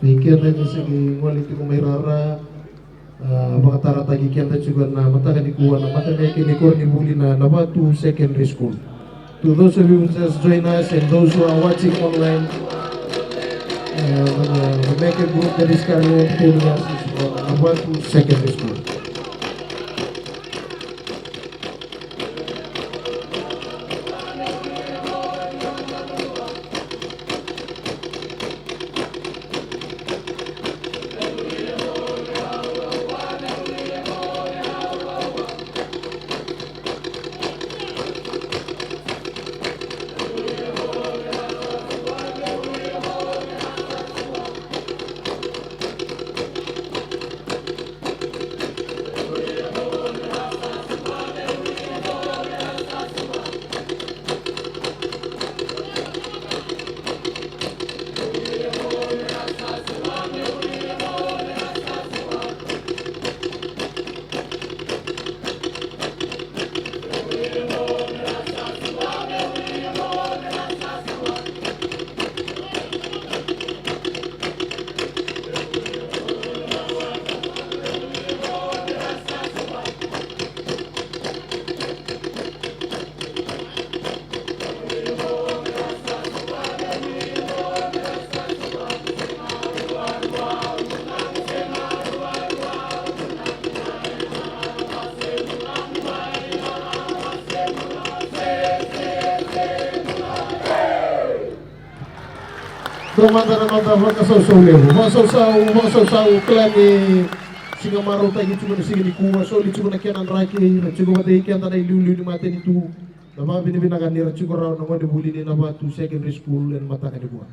Vei keda ni se qai gole tiko mai rara, a, vakatarataki keda tiko na mataka nikua na matameke ni koronivuli na Navatu Secondary School. To those of you who just join us and those who are watching online, uh, the, the meke group that is currently entertaining us is from Navatu Secondary School. Dua mada na noda vakasausau levu. Vakasausau, vakasausau, kila ni siga marautaki tiko na siga nikua, soli tiko na kena draki, ra tiko vata kei keda na iliuliu ni matanitu. Na vakavinavinaka ni ra tiko rawa na gonevuli ni Navatu Secondary School ena mataka nikua.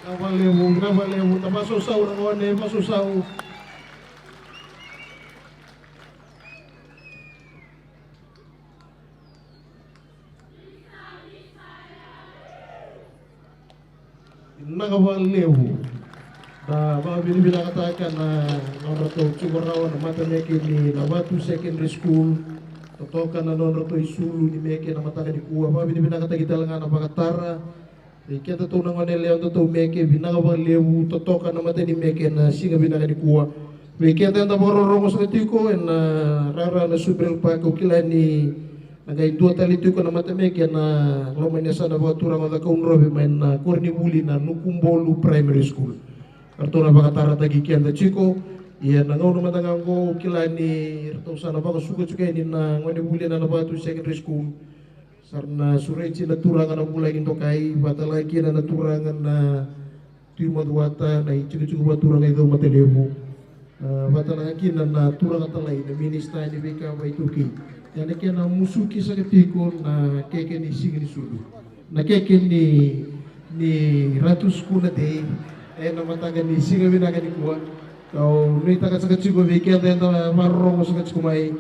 Vinaka vakalevu, vinaka vakalevu, na vakasausau na gone, vakasausau. Vinaka vakalevu. Da vakavinavinakataka na nodratou tiko rawa na matameke ni Navatu Secondary School. Totoka na nodratou isulu ni meke na mataka nikua. Vakavinavinakataki tale ga na vakatara. Vei kedatou na gone yalewa datou meke, vinaka vakalevu, totoka na matai ni meke na siga vinaka nikua. Vei keda eda vakarorogo saka tiko ena rara na Subrail Park, au kila ni na qai dua tale tiko na matameke ena loma ni yasana vakaturaga o Cakaudrove mai na koronivuli na Nukubolu Primary School. Ratou na vakatarataki keda tiko. Ia na gauna mada ga oqo au kila ni ratou sa na vakasuka tiko yani na gonevuli ena Navatu Secondary School. Sa ra na sureti na turaga na vulagi dokai, vata laga kina na turaga na Tui Macuata, na itikotiko vakaturaga i Caumatalevu. Ah, vata laga kina na turaga talai, na minisita ni veika vakaitaukei. Ia na kena musuki saka tiko na keke ni siga ni sucu. Na keke ni, ni Ratu Sukuna Day, ena mataka ni siga vinaka nikua. Au nuitaka saka tiko vei keda eda vakarorogo saka tiko mai.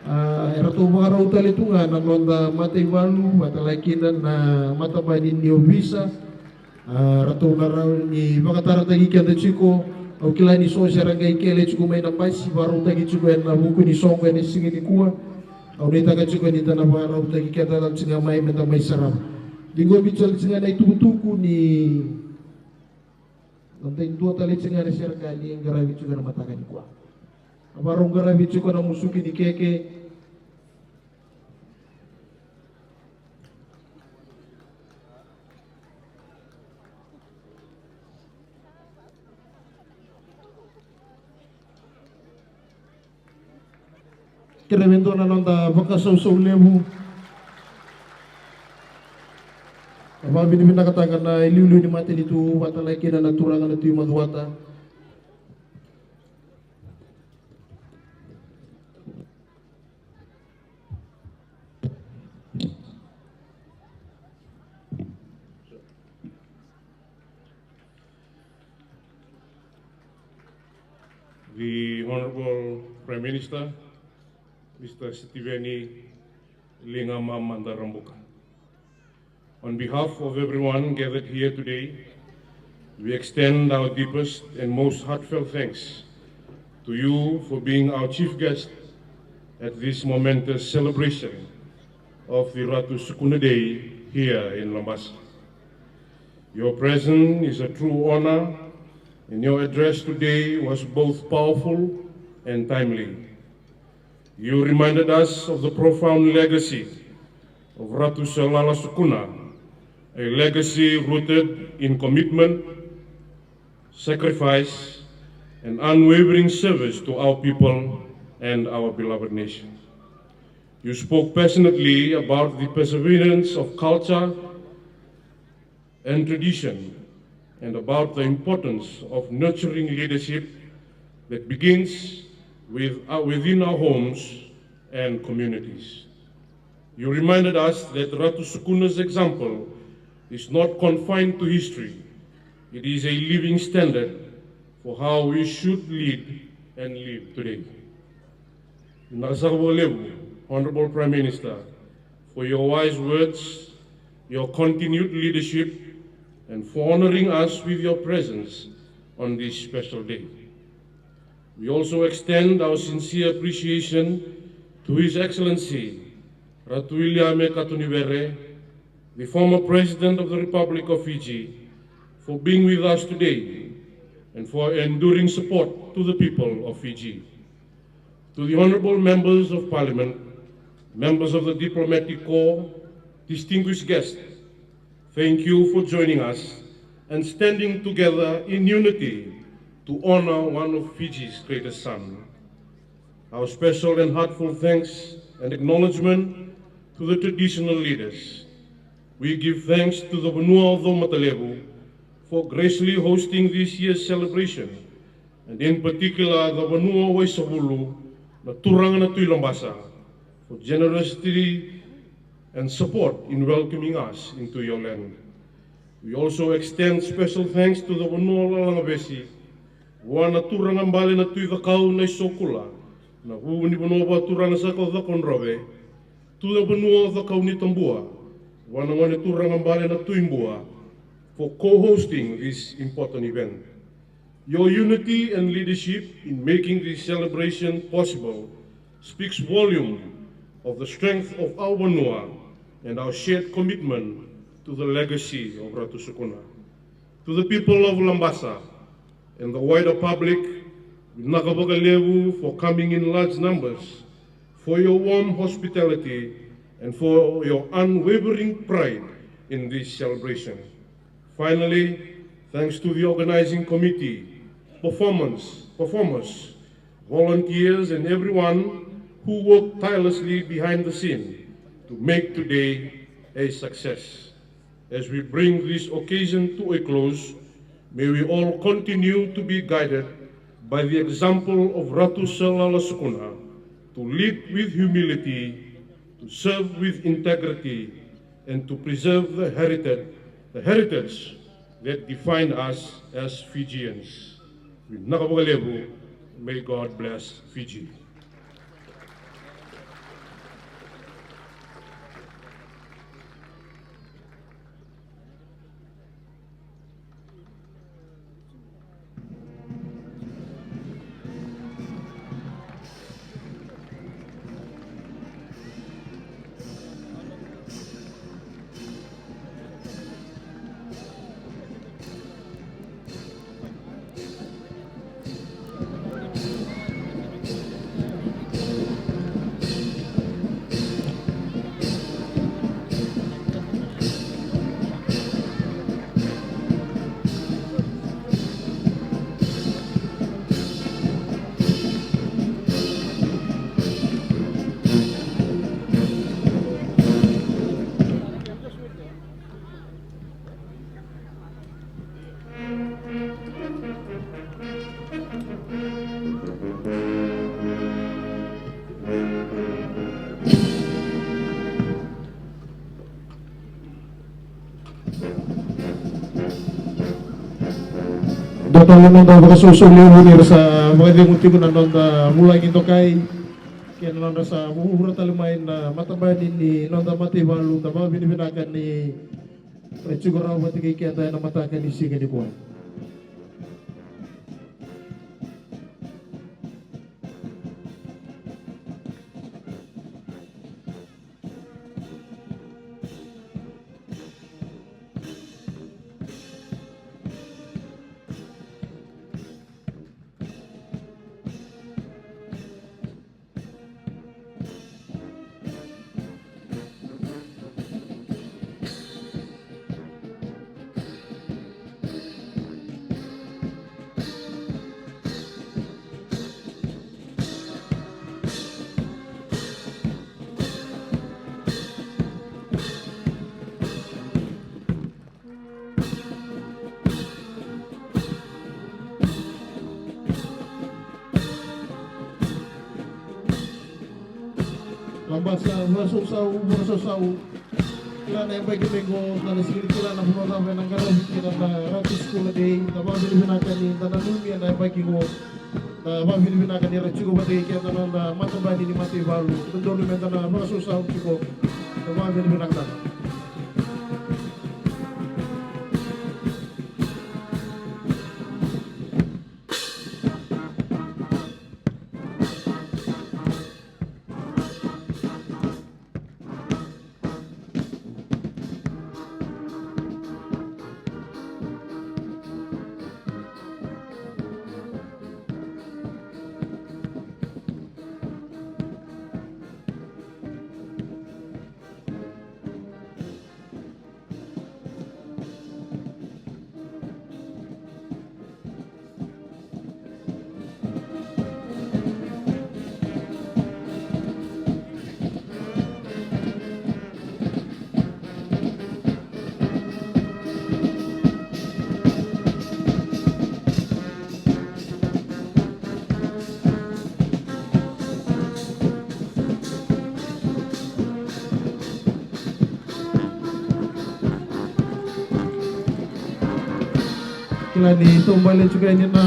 Ah, eratou vakarau tale tu ga na noda mataivalu, vata laga kina na matabani ni ovisa. Ah, ratou na rawa ni vakatarataki keda tiko. Au kila ni so se ra qai kele tiko mai na basi, vakarautaki tiko ena vuku ni soqo ena siga nikua. Au nuitaka tiko ni da na vakarautaki keda tale tiko ga mai me da mai sarava. Ciqomi tale tiko ga na itukutuku ni noda dua tale tiko ga na serekali e qaravi tiko ena mataka nikua. A vakarau qaravi tiko na musuki ni keke. Kerea me dua na noda vakasausau levu. Vakavinavinakataka na iliuliu ni matanitu, vata laga kina na turaga na Tui Macuata. The Honorable Prime Minister, Mister Sitiveni Ligamamada Rabuka. On behalf of everyone gathered here today, we extend our deepest and most heartfelt thanks to you for being our chief guest at this momentous celebration of the Ratu Sukuna Day here in Labasa. Your presence is a true honor, and your address today was both powerful and timely. You reminded us of the profound legacy of Ratu Salala Sukuna, A legacy rooted in commitment, sacrifice, and unwavering service to our people and our beloved nation. You spoke passionately about the perseverance of culture and tradition and about the importance of nurturing leadership that begins with, uh, within our homes and communities. You reminded us that Ratu Sukuna's example is not confined to history. It is a living standard for how we should lead and live today. Vinaka saka vakalevu, Honorable Prime Minister, for your wise words, your continued leadership, and for honoring us with your presence on this special day. We also extend our sincere appreciation to His Excellency Ratu Viliame Katonivere, the former President of the Republic of Fiji, for being with us today and for enduring support to the people of Fiji. To the honorable members of Parliament, members of the diplomatic corps, distinguished guests, thank you for joining us and standing together in unity to honor one of Fiji's greatest sons. Our special and heartfelt thanks and acknowledgement to the traditional leaders. We give thanks to the Vanua o Caumatalevu for graciously hosting this year's celebration, and in particular the Vanua o Waisavulu, na Turaga na Tui Labasa, for generosity and support in welcoming us into your land. We also extend special thanks to the Vanua o Lalagavesi, vua na Turaga Bale na Tui Cakau na iSokula, na Vuvu ni Vanua Vakaturaga Saka o Cakaudrove, to the Vanua o Cakaunitabua, vua na Gone Turaga Bale na Tui Bua, for co-hosting this important event. Your unity and leadership in making this celebration possible speaks volume of the strength of our vanua and our shared commitment to the legacy of Ratu Sukuna. To the people of Labasa and the wider public, vinaka vakalevu for coming in large numbers, for your warm hospitality, and for your unwavering pride in this celebration. Finally, thanks to the organizing committee, performance, performers, volunteers, and everyone who worked tirelessly behind the scene to make today a success. As we bring this occasion to a close, may we all continue to be guided by the example of Ratu Sir Lala Sukuna, to lead with humility, to serve with integrity, and to preserve the heritage, the heritage that define us as Fijians. Vinaka vakalevu. May God bless Fiji. Dua tale na noda vakasausau levu ni ra sa vakacegu tiko na noda vulagi dokai kei na nodra sa vuravura tale mai na matabani ni noda mataivalu, da vakavinavinaka ni ra tiko rawa vata kei keda ena mataka ni siga nikua. Sa vakasausau, vakasausau. Kila na yabaki mai qo, da na sega ni kila na vanua cava ena qaravi kina na Ratu School Day. Da vakavinavinaka ni da nanumi ena yabaki qo. Da vakavinavinaka ni ra tiko vata kei keda na noda matabani ni mataivalu. Dodonu meda na vakasausau tiko. Da vakavinavinaka. Kila ni taubale tiko yani na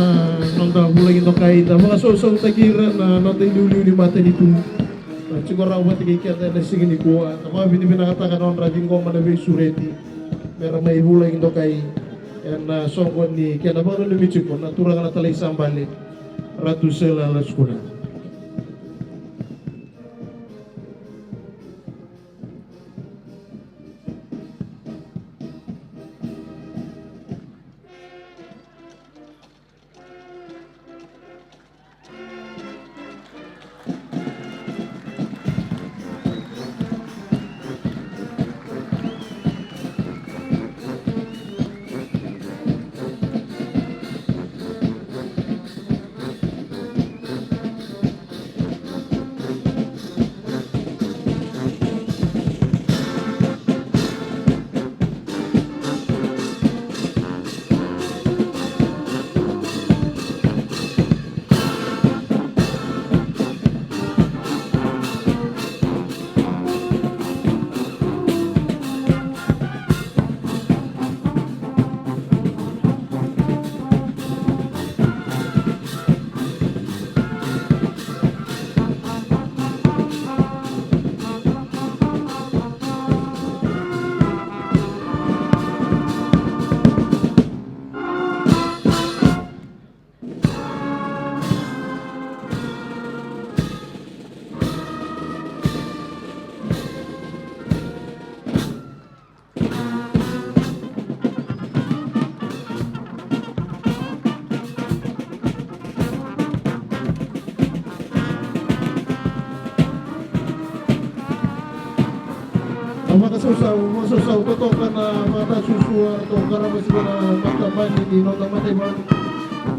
noda vulagi dokai, da vakasausautaki ira na noda iliuliu ni matanitu. Na tiko rawa vata kei keda ena siga nikua, da vakavinavinakataka na nodra ciqoma na veisureti me ra mai vulagi dokai ena soqo ni kena vakananumi tiko na turaga na talai sabale, Ratu Sela Laskuna. Na vakasausau, vakasausau totoka na vakatasusua, toka na vasi na matabani ni noda mataivalu.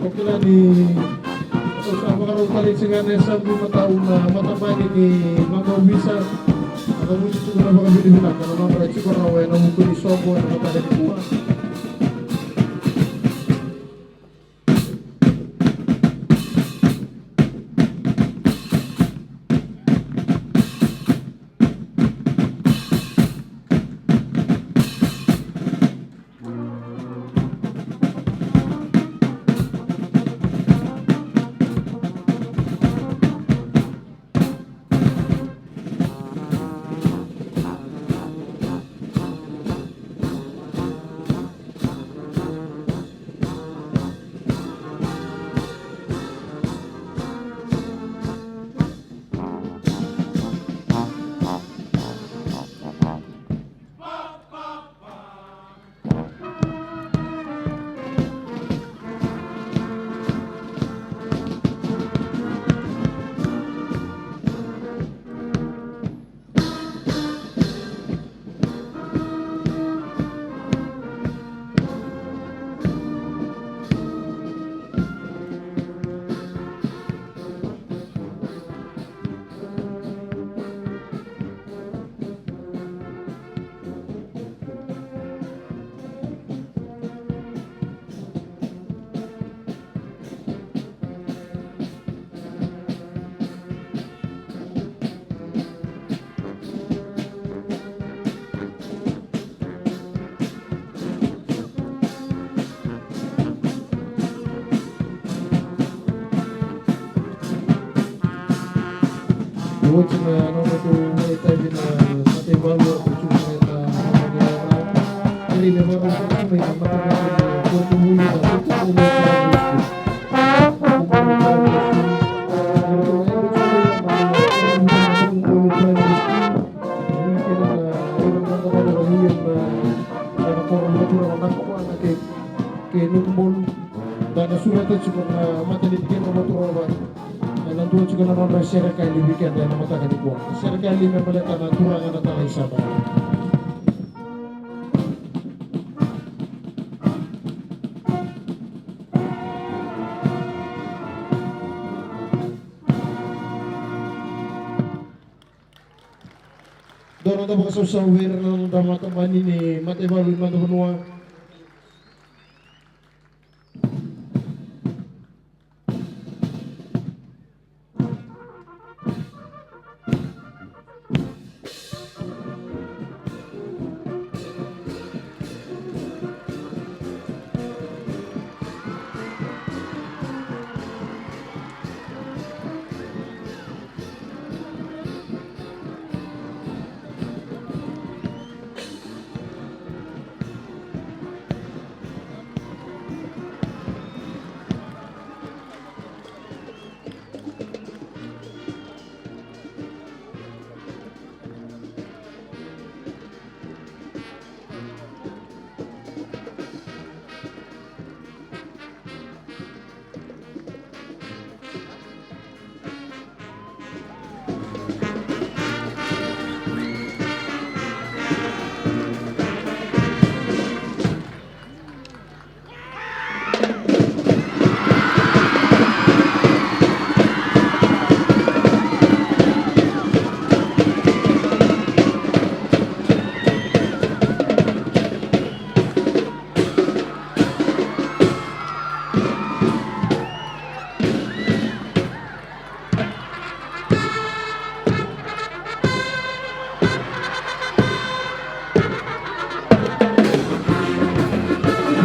Ko kila ni Au sa vakarau tale tiko ga na yasamu imatau na matabani ni noda ovisa. Au cavuti tiko na vakavinavinaka na nodra tiko rawa ena vuku ni soqo ena mataka nikua. Oti na nona tou vakaitavi na mataivalu, oti na nona tou vakaitavi na mataivalu, oti na nona tou vakaitavi na mataivalu. Kei Nukubolu, da na sureta tiko na matanitu kei na Moturova. Ena dua tiko na nodra serekali vei keda ena mataka nikua. Serekali me baleta na turaga na Talai Saba. Dua na noda vakasausau vei ira na noda matabani ni mataivalu ni noda vanua.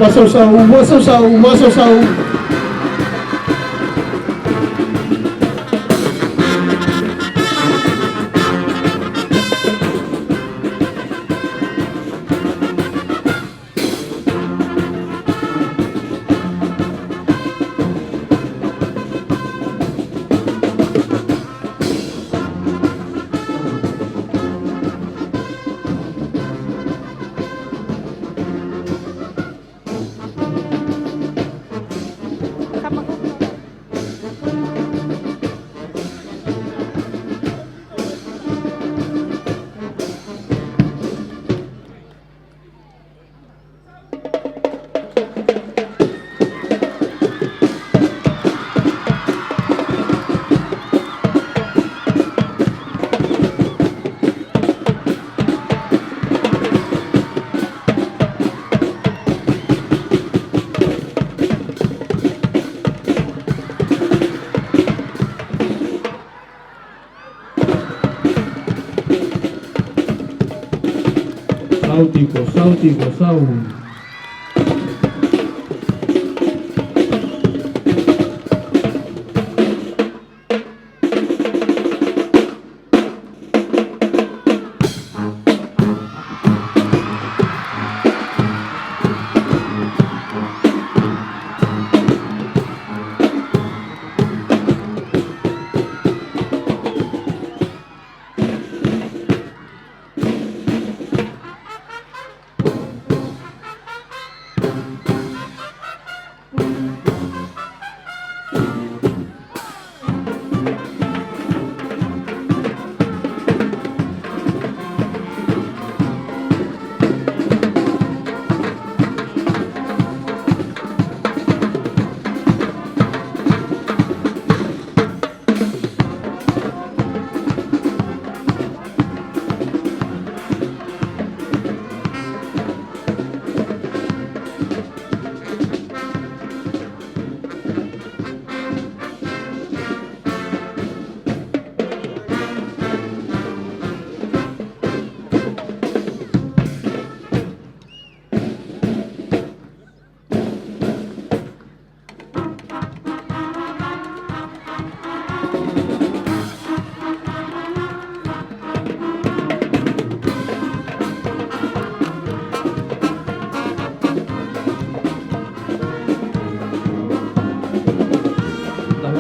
Vasausau, vasausau, vasausau. Sau tiko, sau tiko, sau.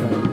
qai.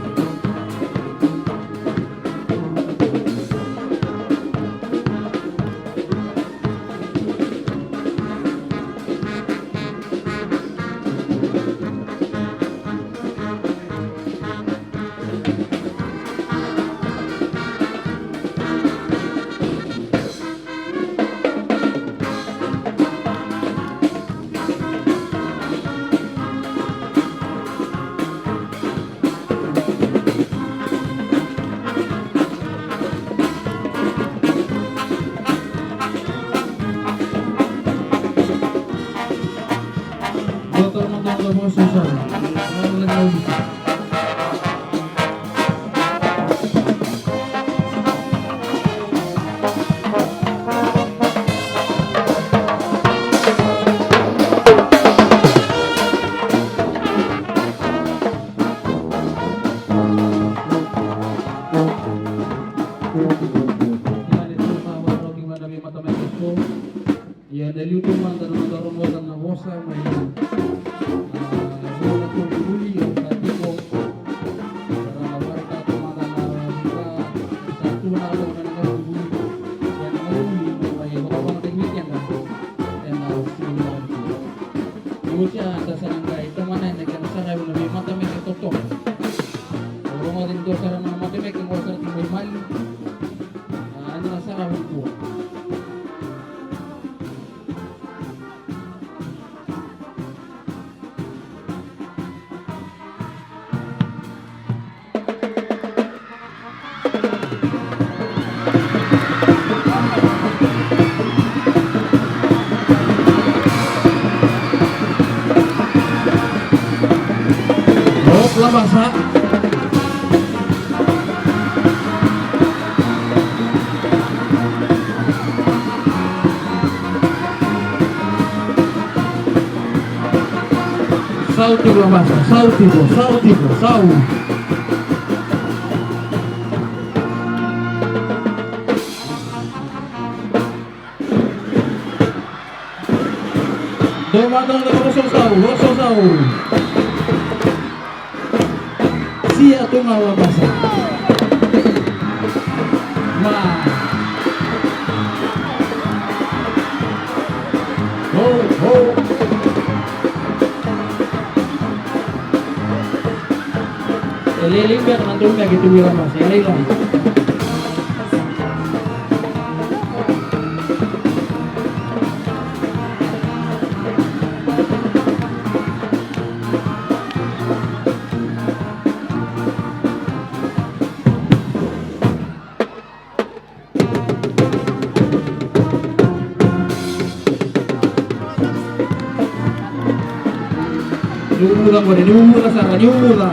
Ia, na liu tu mada na nodaru rogoca na vosa mai na, a, vula na koronivuli, o sa tiko, sa ra waraka tu mada na vika, sa tu na loma na koronivuli, ena koronivuli, mai vakavakadeitaki keda ena siga ni Vakaraubuka. Oti ya, da sa na qai tomana ena kena saravi na veimatabete totoka. Au rogoca ni dua sara na matabete qo sa tiko mai Mali. A, eda na saravi nikua. Hop, labasa. Sau tiko, labasa, sau tiko, sau tiko, sau. Dou mata na vakasausau, vakasausau. Sia tu ga, labasa. Ma. Ho, ho. E lailai beka na dau meke tu vei, labasa, e lailai. Ni uvuca qori, ni uvuca sara, ni uvuca.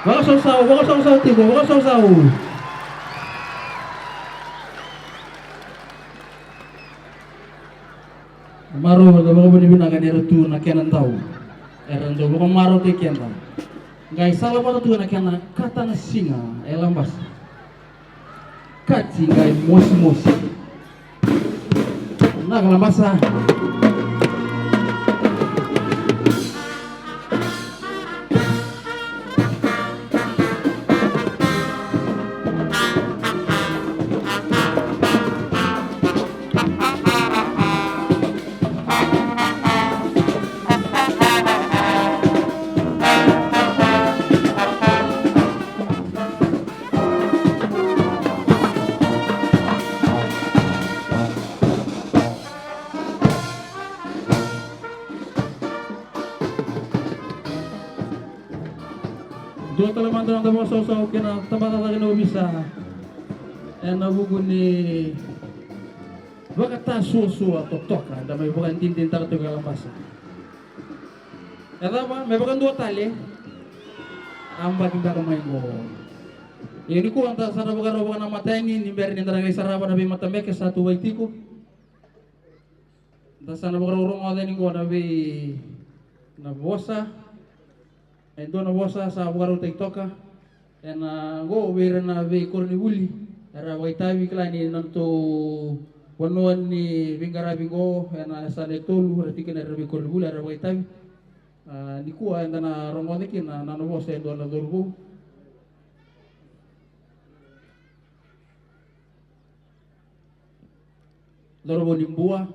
Vakasausau, vakasausau tiko, vakasausau. Marau, da vakavinavinaka ni ra tu na kena dau. Era dau vakamarautaki keda. Qai sala vata tu na kena kata na siga, e labasa. Kati qai mosimosi. Na ka labasa. Tale mada na noda vakasausau kei na tabacakacaka ni ovisa ena vuku ni vakatasuasua totoka eda mai vakadinadinataka tiko e Labasa. E cava, me vakadua tale, a baki beka mai qo. Ia nikua da sa na vakarau vakanamata yani ni bera ni da na qai sarava na veimatabete sa tuvai tiko. Da sa na vakarau rogoca yani qo na vei, na vosa. E dua na vosa sa vakarautaki toka ena qo vei ira na veikoronivuli era vakaitavi, kila ni na nodatou vanua ni veiqaravi qo ena yasana e tolu era tiko kina ira na veikoronivuli era vakaitavi. A, nikua eda na rogoca kina na, na vosa e dua na cauravou. Cauravou ni Bua,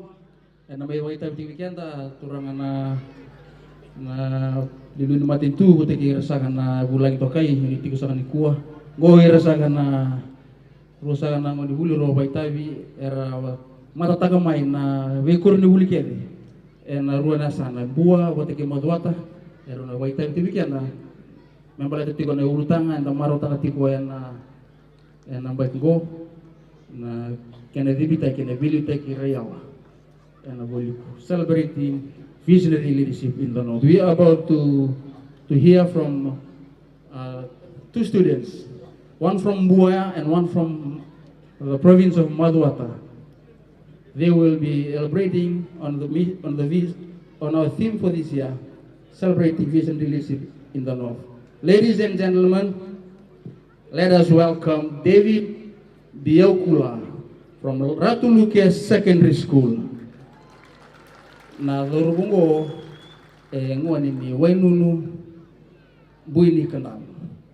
ena mai vakaitavi tiko vei keda, turaga na, na liuliu ni matanitu, vata kei ira saka na vulagi tokai, ni tiko saka nikua. Qo ira saka na, rua saka na gonevuli, rua vakaitavi, era matataka mai na veikoronivuli kece ena rua na yasana, Bua vata kei Macuata, era na vakaitavi tiko vei keda. Me baleta tiko na ulutaga eda marautaka tiko ena, ena baki qo, na kena civitaki, kena veiliutaki ira yawa ena vualiku. Celebrating visionary leadership in the north. We are about to, to hear from, uh, two students, one from Buea and one from the province of Macuata. They will be elaborating on the mi-, on the vis-, on our theme for this year, celebrating visionary leadership in the north. Ladies and gentlemen, let us welcome David Biaukula from Ratu Luke Secondary School. Na cauravou qo e gone ni Wainunu, Bui ni Kadavu.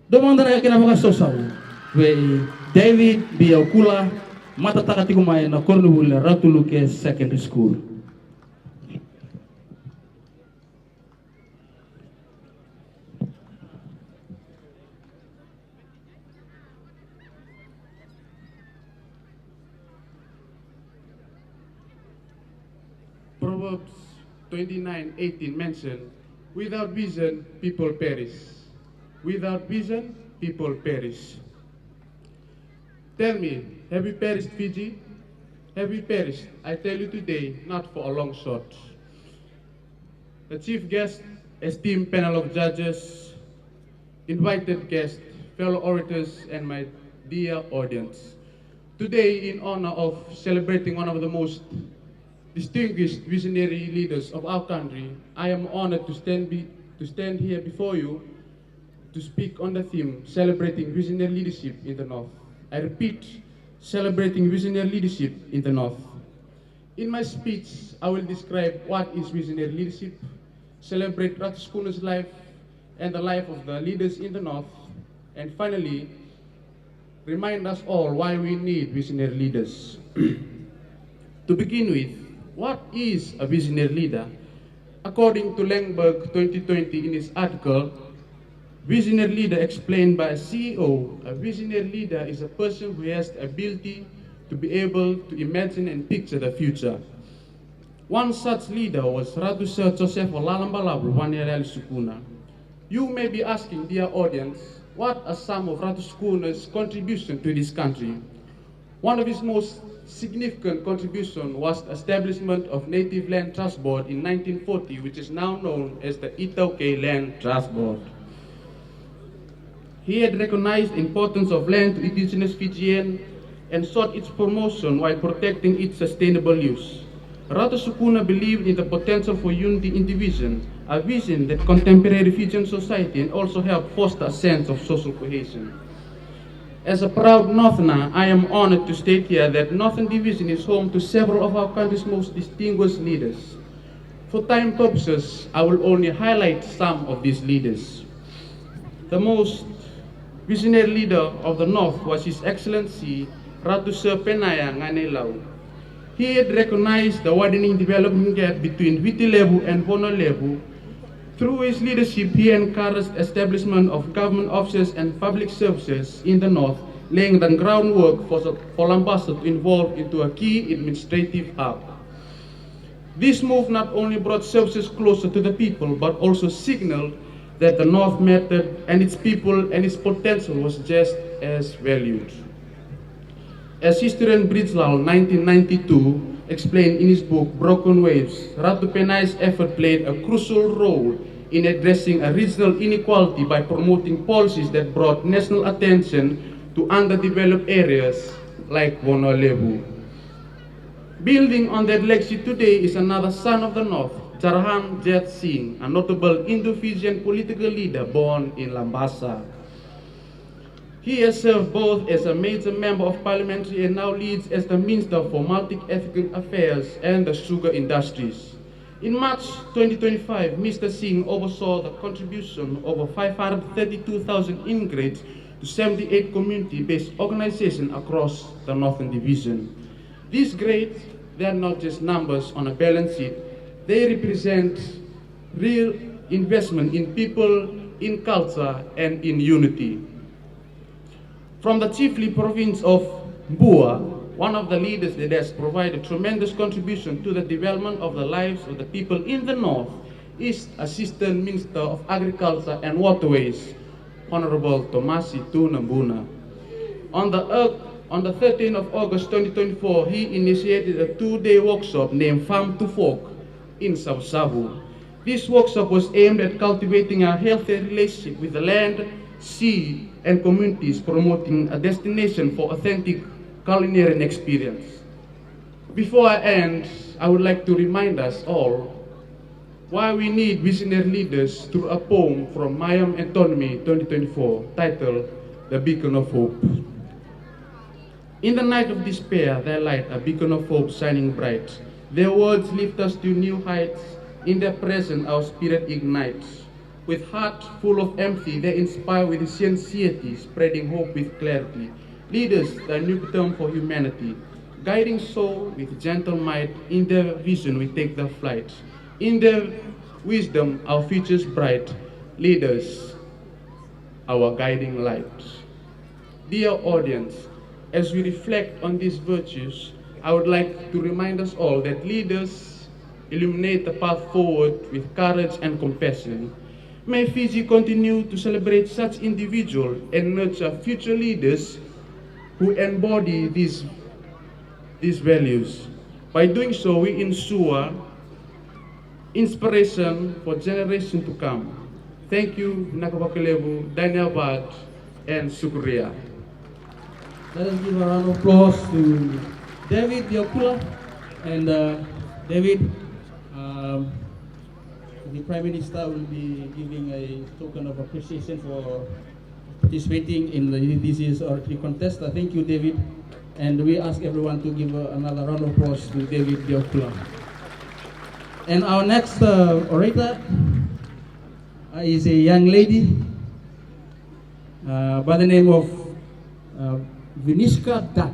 Dua mada na kena vakasausau vei David Biaukula, matataka tiko mai na koronivuli Ratu Luke Secondary School. Proverbs twenty-nine eighteen mentioned, "Without vision, people perish. Without vision, people perish." Tell me, have we perished, Fiji? Have we perished? I tell you today, not for a long shot. The chief guest, esteemed panel of judges, invited guests, fellow orators, and my dear audience. Today, in honor of celebrating one of the most distinguished visionary leaders of our country, I am honored to stand be-, to stand here before you to speak on the theme, celebrating visionary leadership in the North. I repeat, celebrating visionary leadership in the North. In my speech, I will describe what is visionary leadership, celebrate Ratu Sukuna's life and the life of the leaders in the North, and finally, remind us all why we need visionary leaders. To begin with, what is a visionary leader? According to Langberg twenty twenty in his article, visionary leader explained by a C E O, a visionary leader is a person who has the ability to be able to imagine and picture the future. One such leader was Ratu Sir Joseph Lalabalavu Vaniyayali Sukuna. You may be asking, dear audience, what are some of Ratu Sukuna's contribution to this country? One of his most significant contribution was the establishment of Native Land Trust Board in nineteen forty, which is now known as the iTaukei Land Trust Board. He had recognized the importance of land to indigenous Fijian and sought its promotion while protecting its sustainable use. Ratu Sukuna believed in the potential for unity in division, a vision that contemporary Fijian society and also helped foster a sense of social cohesion. As a proud Northerner, I am honored to state here that Northern Division is home to several of our country's most distinguished leaders. For time purposes, I will only highlight some of these leaders. The most visionary leader of the North was His Excellency Ratu Sir Penaia Ganilau. He had recognized the widening development gap between Viti Levu and Bono Levu. Through his leadership, he encouraged establishment of government offices and public services in the north, laying the groundwork for, for Labasa to evolve into a key administrative hub. This move not only brought services closer to the people, but also signaled that the North mattered and its people and its potential was just as valued. As historian Bridgelal, nineteen ninety-two, explained in his book Broken Waves, Ratu Penai's effort played a crucial role in addressing a regional inequality by promoting policies that brought national attention to underdeveloped areas like Vanua Levu. Building on that legacy today is another son of the North, Jarahan Jat Singh, a notable Indo-Fijian political leader born in Labasa. He has served both as a major member of parliament and now leads as the Minister for Multi-Ethnic Affairs and the Sugar Industries. In March twenty twenty-five, Mister Singh oversaw the contribution of over five hundred thirty-two thousand immigrants to seventy-eight community-based organizations across the Northern Division. These great, they are not just numbers on a balance sheet. They represent real investment in people, in culture, and in unity. From the chiefly province of Bua, one of the leaders that has provided tremendous contribution to the development of the lives of the people in the north is Assistant Minister of Agriculture and Waterways, Honorable Tomasi Tuna Buna. On the, uh, on the thirteenth of August twenty twenty-four, he initiated a two-day workshop named Farm to Fork in Savusavu. This workshop was aimed at cultivating a healthy relationship with the land, sea, and communities, promoting a destination for authentic culinary experience. Before I end, I would like to remind us all why we need visionary leaders through a poem from Mayam Anthony twenty twenty-four titled The Beacon of Hope. In the night of despair, their light, a beacon of hope shining bright. Their words lift us to new heights. In their presence, our spirit ignites. With heart full of empathy, they inspire with sincerity, spreading hope with clarity. Leaders, the new term for humanity. Guiding soul with gentle might, in their vision we take the flight. In their wisdom, our future's bright. Leaders, our guiding light. Dear audience, as we reflect on these virtues, I would like to remind us all that leaders illuminate the path forward with courage and compassion. May Fiji continue to celebrate such individuals and nurture future leaders who embody these, these values. By doing so, we ensure inspiration for generation to come. Thank you, vinaka vakalevu, dhanyavad, and shukriya. Let us give a round of applause to David Biakula. And, uh, David, um, the Prime Minister will be giving a token of appreciation for participating in the, this year's oratory contest. Uh, thank you, David. And we ask everyone to give, uh, another round of applause to David Biakula. And our next, uh, orator, uh, is a young lady, uh, by the name of, uh, Viniska Dat.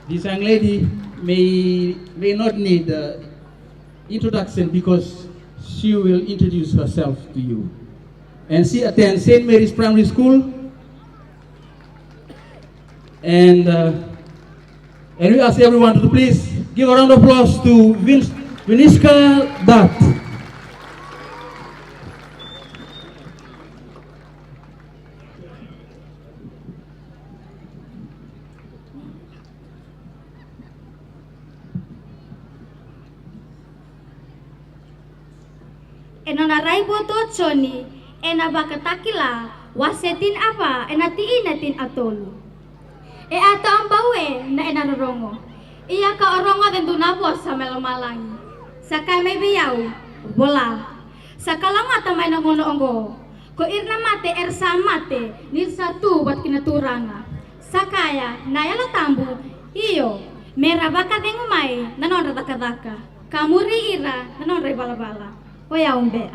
This young lady may, may not need, uh, introduction because she will introduce herself to you. And she attends Saint Mary's Primary School. And, uh, and we ask everyone to please give a round of applause to Vin-, Viniska Dat. E nona raivotu o Joni ena Vakatakila wase tinikava ena tikina tinikatolu. E a taubau e na ena rorogo, ia ka'u a rogoca e dua na vosa mai lomalagi sa kaya mai vei au, vola. Sa kalougata mai na gauna oqo ko ira na mate era sa mate ni ra sa tu vata kei na Turaga. Sa kaya na Yalo Tabu, io, me ra vakacegu mai na nodra cakacaka ka muri ira na nodra ivalavala. O yau Bea.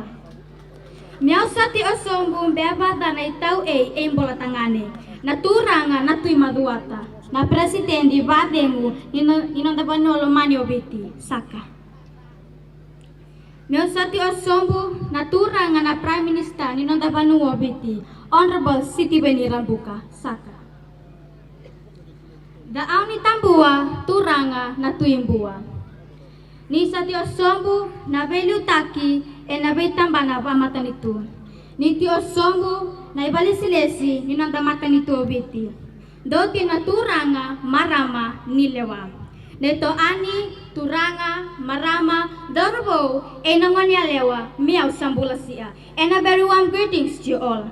Me au sa tiko sobu Bea Vacana Itauei Eibolatagane, na turaga na Tui Macuata, na peresitedi vacegu ni no-, ni noda vanua lomani o Viti, saka. Me au sa tiko sobu na turaga na Prime Minister ni noda vanua o Viti, Honourable Sitiveni Rabuka, saka. Ca'au ni tabua, turaga na Tui Bua. Ni sa tiko sobu na veiliutaki ena veitabana vakamatanitu. Ni tiko sobu na ivakalesilesi ni noda matanitu o Viti. Dou tiko na turaga, marama ni lewa. Neitou ani, turaga, marama, cauravou, e na goneyalewa, me au sa bula sia. And a very warm greetings to you all.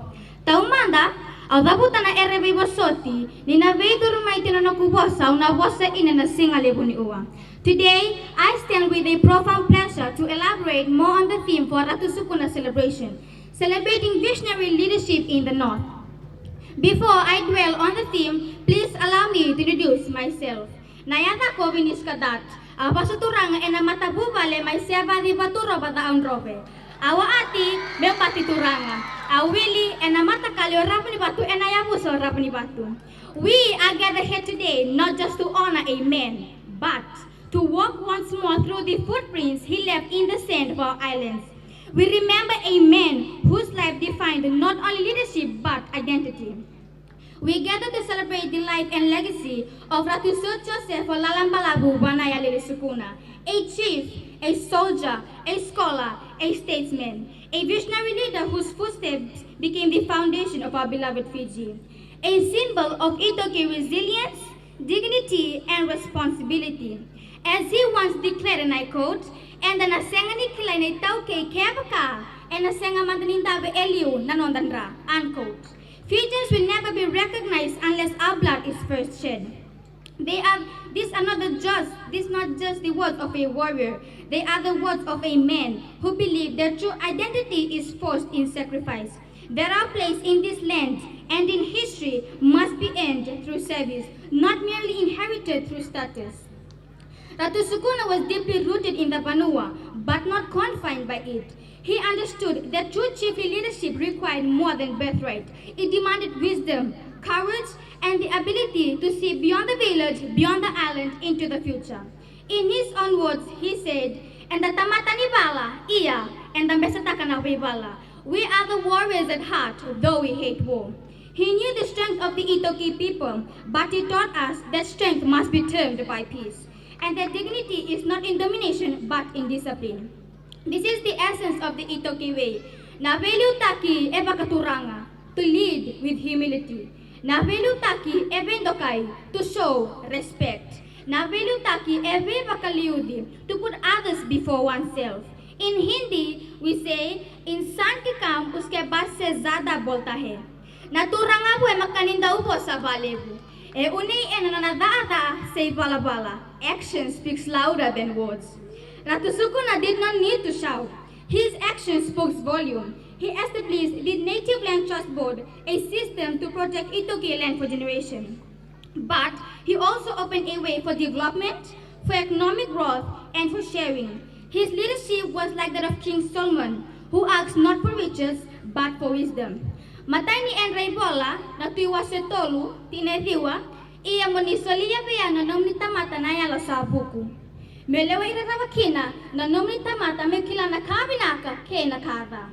Taumada, au cavuta na ere veivosoti, ni na veicuru mai tiko na noqu vosa, au na vosa ina na siga levu ni ua. Today, I stand with a profound pleasure to elaborate more on the theme for Ratu Sukuna celebration, celebrating visionary leadership in the North. Before I dwell on the theme, please allow me to introduce myself. Na yacaqu o Viniska Dat, au vasu turaga ena matavuvale mai Sevaci, Vatu Rova, Cakaudrove. Au a ati meu bati turaga. Au wili ena matakali o Ravanivatu ena yavusa o Ravanivatu. We are gathered here today not just to honor a man, but to walk once more through the footprints he left in the sand of our islands. We remember a man whose life defined not only leadership but identity. We gather to celebrate the life and legacy of Ratu Sir Joseph Lalabalavu Vanayalele Sukuna, a chief, a soldier, a scholar, a statesman, a visionary leader whose footsteps became the foundation of our beloved Fiji, a symbol of iTaukei resilience, dignity, and responsibility. As he once declared, and I quote, "Eda na sega ni kilai na iTaukei kevaka ena sega mada ni dave e liu na noda dra," unquote. Fijians will never be recognized unless our blood is first shed. They are, these are not the just, these not just the words of a warrior. They are the words of a man who believed their true identity is forged in sacrifice. That our place in this land and in history must be earned through service, not merely inherited through status. Ratu Sukuna was deeply rooted in the vanua, but not confined by it. He understood that true chiefly leadership required more than birthright. It demanded wisdom, courage, and the ability to see beyond the village, beyond the island, into the future. In his own words, he said, "Eda tamata ni vala, ia, eda besetaka na veivala. We are the warriors at heart, though we hate war." He knew the strength of the iTaukei people, but he taught us that strength must be termed by peace, and that dignity is not in domination, but in discipline. This is the essence of the iTaukei way. Na veiliutaki e vakaturaga, to lead with humility. Na veiliutaki e veidokai, to show respect. Na veiliutaki e veivakaliuci, to put others before oneself. In Hindi, we say, "Insan ki kam uske baad se zyada bolta hai." Na turaga vou e makani dau vosa vakalevu. E unei ena nona caca se ivalavala. Action speaks louder than words. Ratu Sukuna did not need to shout. His action spoke volume. He established the Native Land Trust Board, a system to protect iTaukei land for generation. But he also opened a way for development, for economic growth, and for sharing. His leadership was like that of King Solomon, who asked not for riches, but for wisdom. Matai ni yadra ivola, na Tui wase tolu, tikina e ciwa, "Ia mo ni solia vei au na nomuni tamata na yalo sa vuku, meu lewai raraba kina na nomuni tamata, meu kila na ka vinaka kei na ka ca."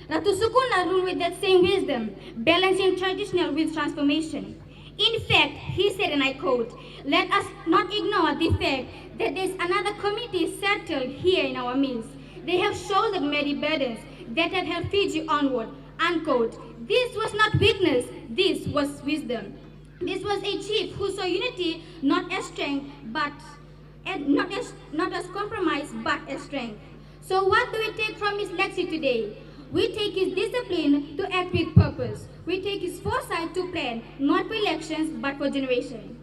Ratu Sukuna ruled with that same wisdom, balancing traditional with transformation. In fact, he said, and I quote, "Let us not ignore the fact that there's another community settled here in our midst. They have shouldered many burdens that have helped Fiji onward," unquote. This was not weakness, this was wisdom. This was a chief who saw unity not as strength, but and not as, not as compromise, but as strength. So what do we take from his legacy today? We take his discipline to act with purpose. We take his foresight to plan, not for elections, but for generation.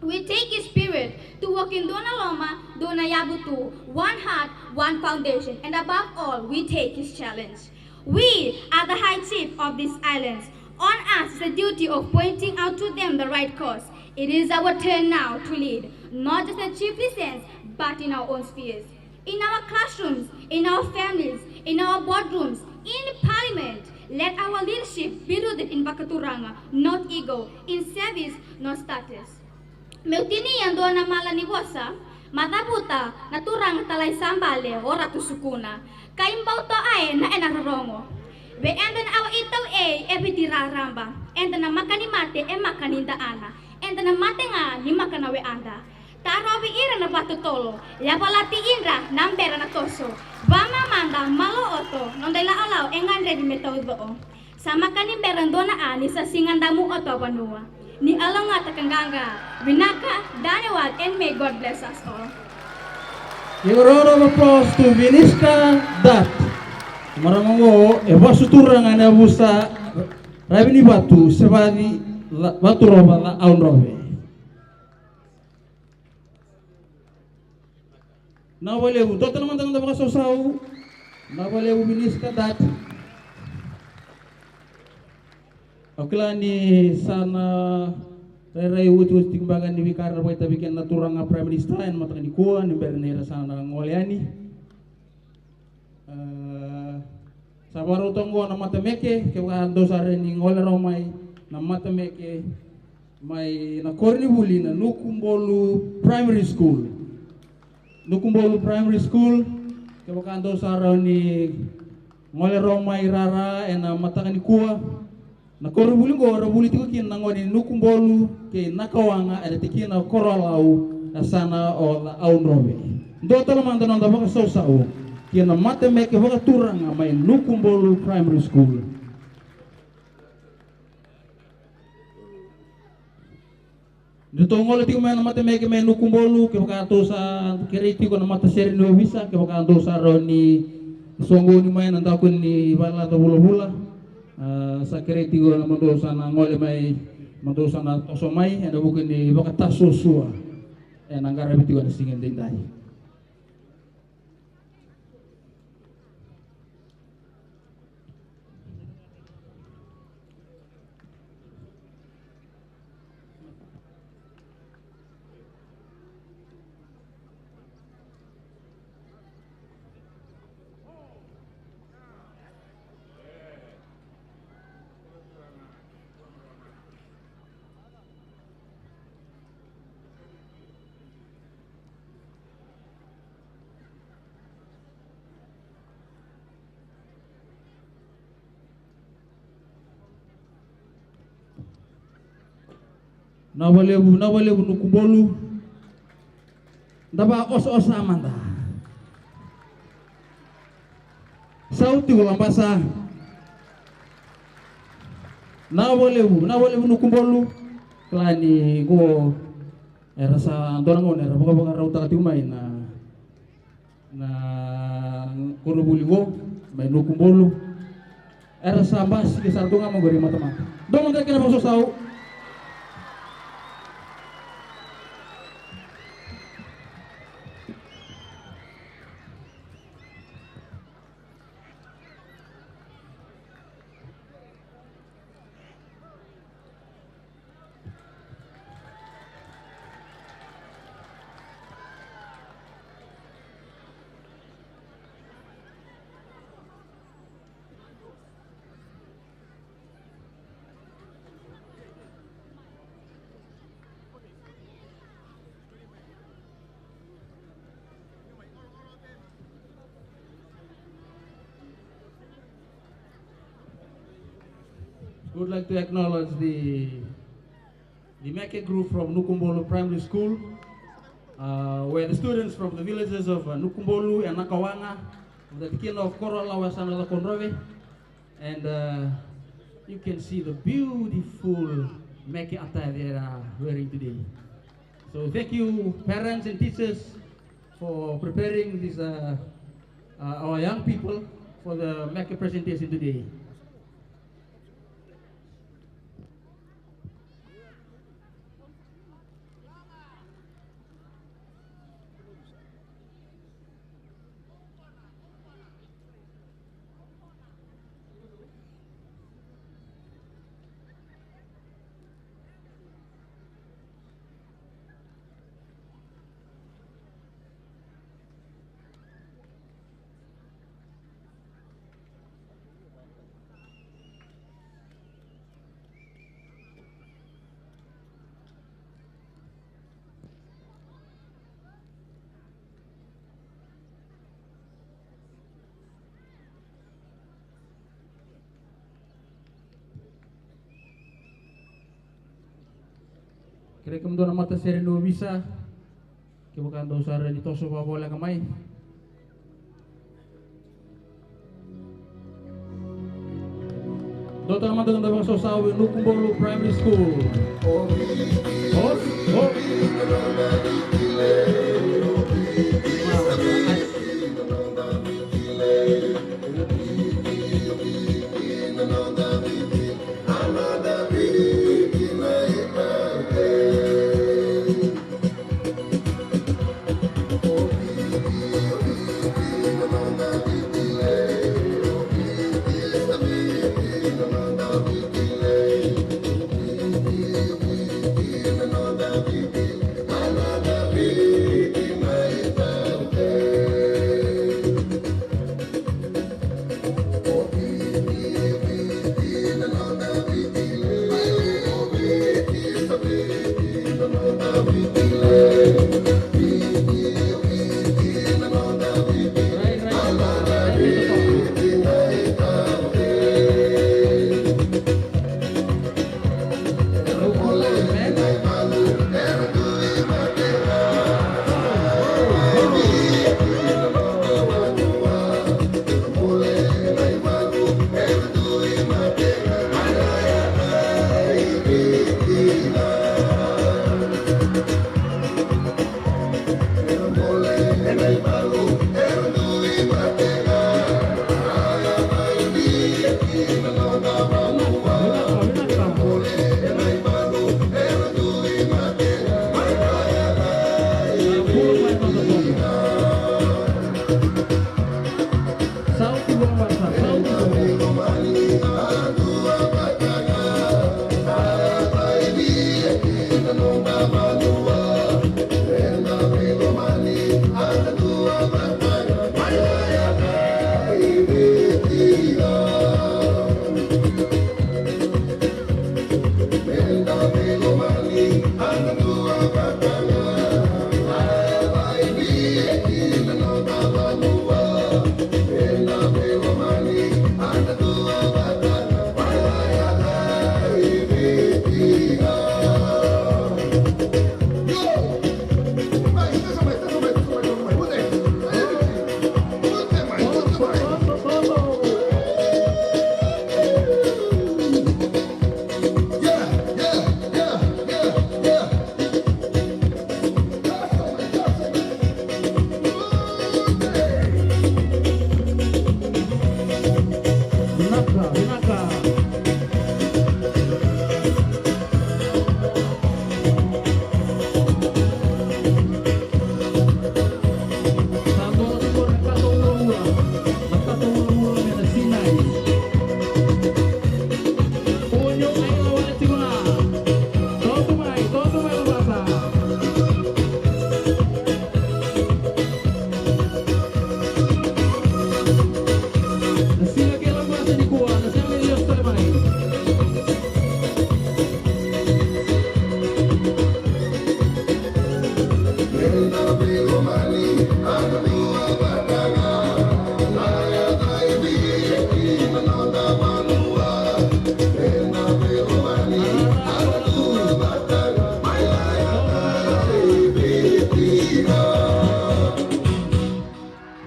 We take his spirit to walk in dua na loma, dua na yavu tu, one heart, one foundation. And above all, we take his challenge. We are the high chief of these islands. On us is the duty of pointing out to them the right course. It is our turn now to lead, not just in a chiefly sense, but in our own spheres. In our classrooms, in our families, in our boardrooms, in parliament, let our leadership be rooted in vakaturaga, not ego, in service, not status. Meu tinia e dua na mala ni vosa, ma cavuta na turaga talai sa bale o Ratu Sukuna. Ka i bau toa e na ena rorogo. Vei eda na awa i tau e e Viti raraba. Eda na maka ni mate e maka ni daana. Eda na mate ga ni maka na weada. Tarovi ira na vatotolo, yavalati idra na bera na toso. Vamamada, malo oto, noda ilawalawa e gadrevi me tauco'o. Sa maka ni bera dua na a ni sa siga damu oto a vanua. Ni alogata ka qaqa. Vinaka, Daniel, and may God bless us all. Give a round of applause to Vinista Dat. Marama qo e vasu turaga ena yavusa Ravinivatu, Sevaci, Vaturova, La'audrove. Vinaka vakalevu, dua tale mada na noda vakasausau. Vinaka vakalevu Vinista Dat. Au kila ni sa na rairai otioti tiko beka ni veika era na vakaitavi kina na turaga Prime Minister ena mataka nikua ni bera ni ra sa na gole yani. E, sa vakarau toka qo na matameke, kevaka dou sa rawa ni gole rawa mai na matameke mai na koronivuli na Nukubolu Primary School. Nukubolu Primary School, kevaka dou sa rawa ni gole rawa mai rara ena mataka nikua. Na koronivuli qo era vuli tiko kina na gone ni Nukubolu kei Nakawaga ena tikina o Korolau, na yasana o La'audrove. Dua tale mada na noda vakasausau ki na matameke vakaturaga mai Nukubolu Primary School. Ni tou gole tiko mai na matameke mai Nukubolu, kevaka tou sa kerei tiko na matasere ni ovisa, kevaka dou sa rawa ni soqoni mai na daku ni valelaca vulavula. A, sa kerei tiko na mo dou sa na gole mai, mo dou sa na toso mai ena vuku ni vakatasuasua ena qaravi tiko ena siga edaidai. Vinaka vakalevu, vinaka vakalevu Nukubolu. Da vakaosooso mada. Sau tiko Labasa. Vinaka vakalevu, vinaka vakalevu Nukubolu. Kila ni qo era sa dua na gauna era vakavakarautaka tiko mai na na koronivuli qo mai Nukubolu. Era sa basika sara tu ga mai qori e matamata. Dua mada kena vakasausau. We would like to acknowledge the, the Meke group from Nukubolu Primary School, uh, where the students from the villages of, uh, Nukubolu and Nakawaga, from the tikina of Korolau, yasana o La'audrove, and, uh, you can see the beautiful Meke attire they are wearing today. So thank you, parents and teachers, for preparing this, uh, uh, our young people for the Meke presentation today. Kerei kemudou na matasere ni ovisa. Kevaka dou sa rawa ni toso vakavoleka mai. Dua tale mada na vakasausau e Nukubolu Primary School. Os, os.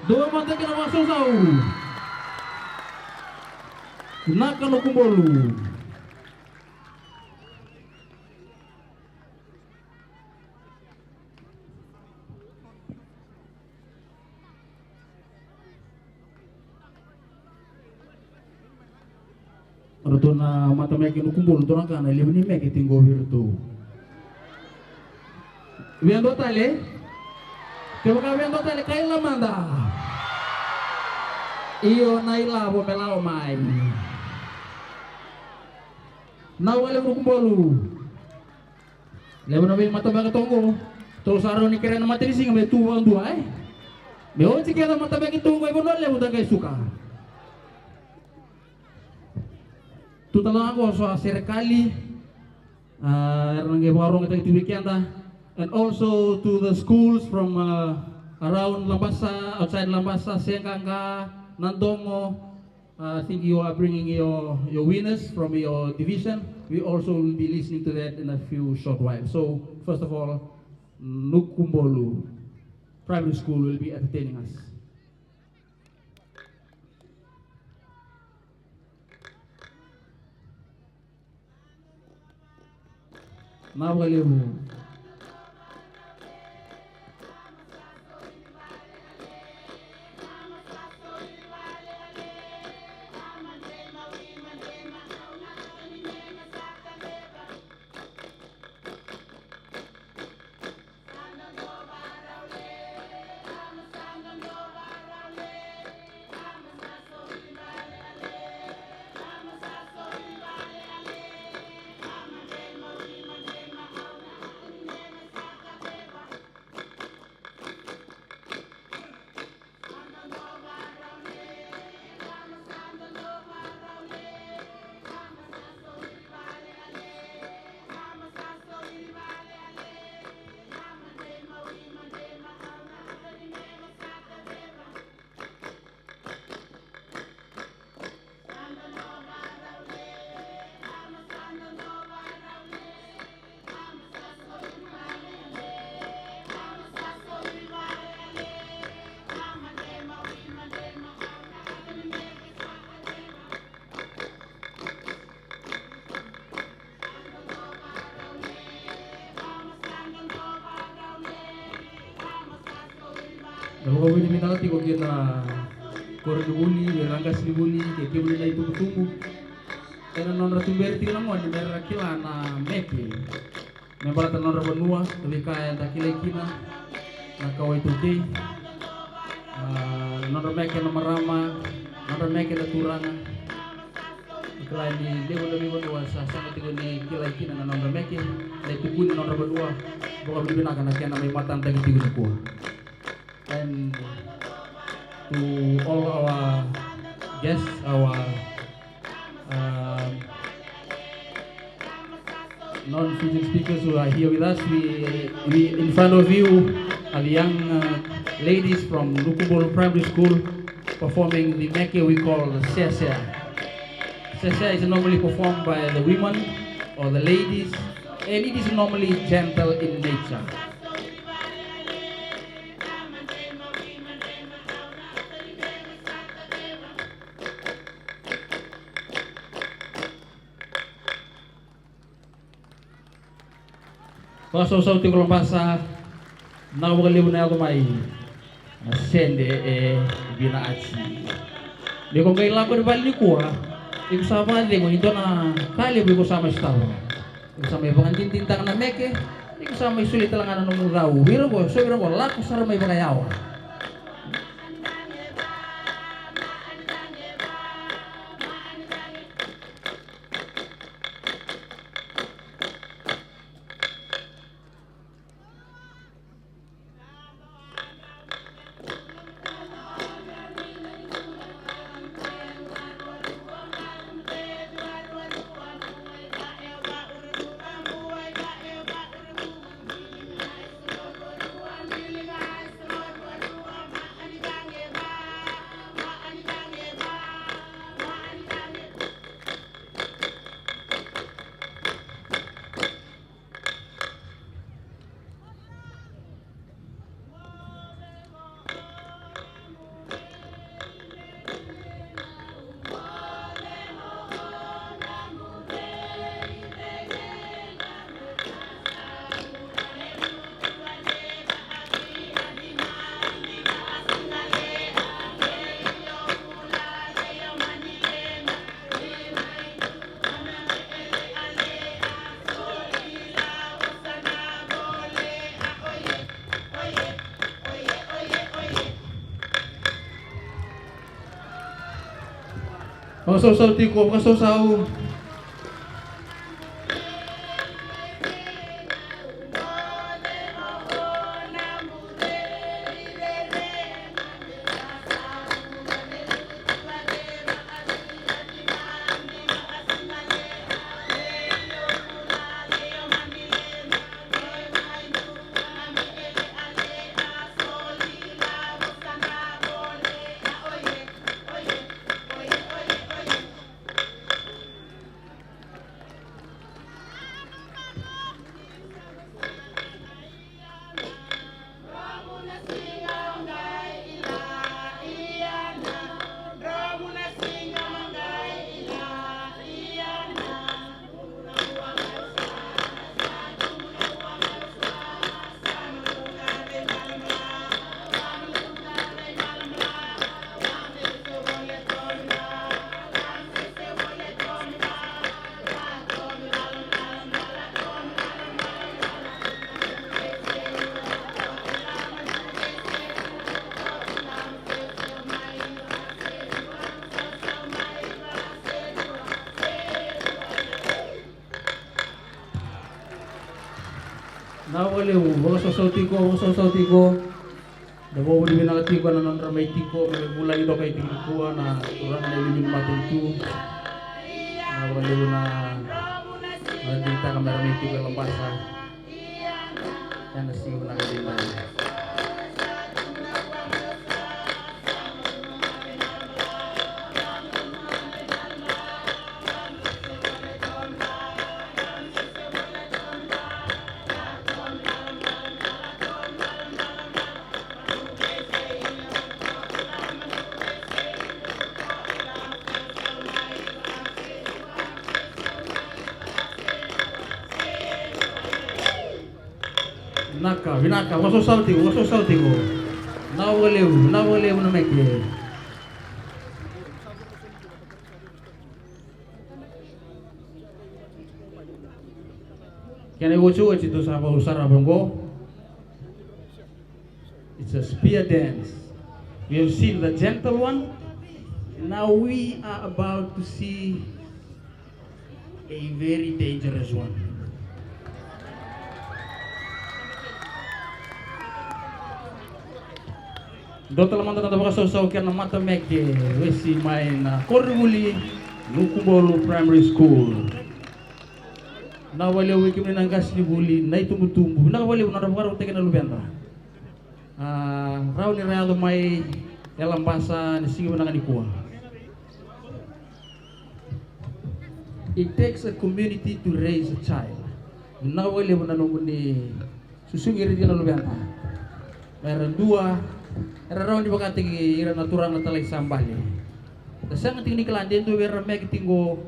Dua mada kena vakasausau. Vinaka Nukubolu. Ratou na matameke Nukubolu, ratou na ka na levu ni meke tiko vei iratou. Via dua tale. Kevaka via dua tale, kaila mada. Io, na ilavo me lako mai. Na wale Nukubolu. Levu na veimatabaka toqo. Tou sa rawa ni kerea na matanisiga me tu vakadua, e? Me oti kece na matabaki toqo e Vanua Levu da qai suka. Tu tale ga qo so a serekali, a, era na qai vakarogoca tu vei keda. And also to the schools from, uh, around Labasa, outside Labasa, Seaqaqa, Nadogo, I think you are bringing your, your winners from your division. We also will be listening to that in a few short while. So, first of all, Nukubolu. Primary School will be entertaining us. Vinaka vakalevu. Na vakavinavinaka tiko kei na koronivuli, vei ira na qasenivuli, kei kemuni na itubutubu. Ena nodra tuberi tiko na gone me ra kila na meke. Me baleta na nodra vanua, na veika eda kilai kina, na kawa iTaukei. Ah, na nodra meke na marama, na nodra meke na turaga. Kila ni levu na veivanua sa sega tiko ni kilai kina na nodra meke, na itukuni na nodra vanua, vakavinavinaka na kena mai matanataki tiko nikua. And to all our guests, our, um, non-Fijian speakers who are here with us, we, we, in front of you are the young, uh, ladies from Nukubulu Primary School performing the meke we call sesea. Sesea is normally performed by the women or the ladies, and it is normally gentle in nature. Vakasausau tiko Labasa, vinaka vakalevu na yaco mai. Na sede e Vinaati. Ni ko qai lako ni vale nikua, iko sa vakacegu ni dua na ka levu iko sa mai sotava. Iko sa mai vakadinadinataka na meke, iko sa mai solia tale ga na nomu cau vei ira qo, so vei ira qo, lako sara mai vakayawa. Vakasausau tiko, vakasausau. Vinaka vakalevu, vakasausau tiko, vakasausau tiko. Da vakavinavinaka tiko na nodra mai tiko me vulagi dokai tiko nikua na turaga na iliuliu ni matanitu. Vinaka vakalevu na, na digitaka me ra mai tiko e Labasa. Ena siga vinaka edaidai. Vinaka, vinaka, vakasausau tiko, vakasausau tiko. Vinaka vakalevu, vinaka vakalevu na meke. Kena iotioti tou sa vakasausara vaqo. It's a spear dance. We have seen the gentle one. Now we are about to see a very dangerous one. Dua tale mada na noda vakasausau kei na matameke, wesi mai na koronivuli Nukubolu Primary School. Vinaka vakalevu vei kemuni na qasenivuli, na itubutubu. Vinaka vakalevu na nodra vakarautaki na luveda. A, rawa ni ra yaco mai e Labasa ena siga vinaka nikua. It takes a community to raise a child. Vinaka vakalevu na nomuni susugi ira tiko na luveda. Me ra dua, era rawa ni vakataki ira na turaga na talai sa bale. Da sega tiko ni kila de dua vei ira na meke tiko qo.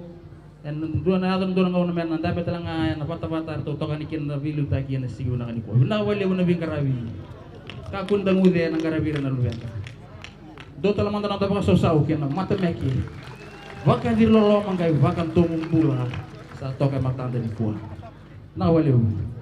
Ena dua na yaco na dua na gauna me na dabe tale ga ena vatavata eratou tokani kina na veiliutaki ena siga vinaka nikua. Vinaka vakalevu na veiqaravi. Kakua ni da guce ena qaravi ira na luveda. Dua tale mada na noda vakasausau kei na matameke. Vakaciri loloma qai vakadomo bula sa toka e matada nikua. Vinaka vakalevu.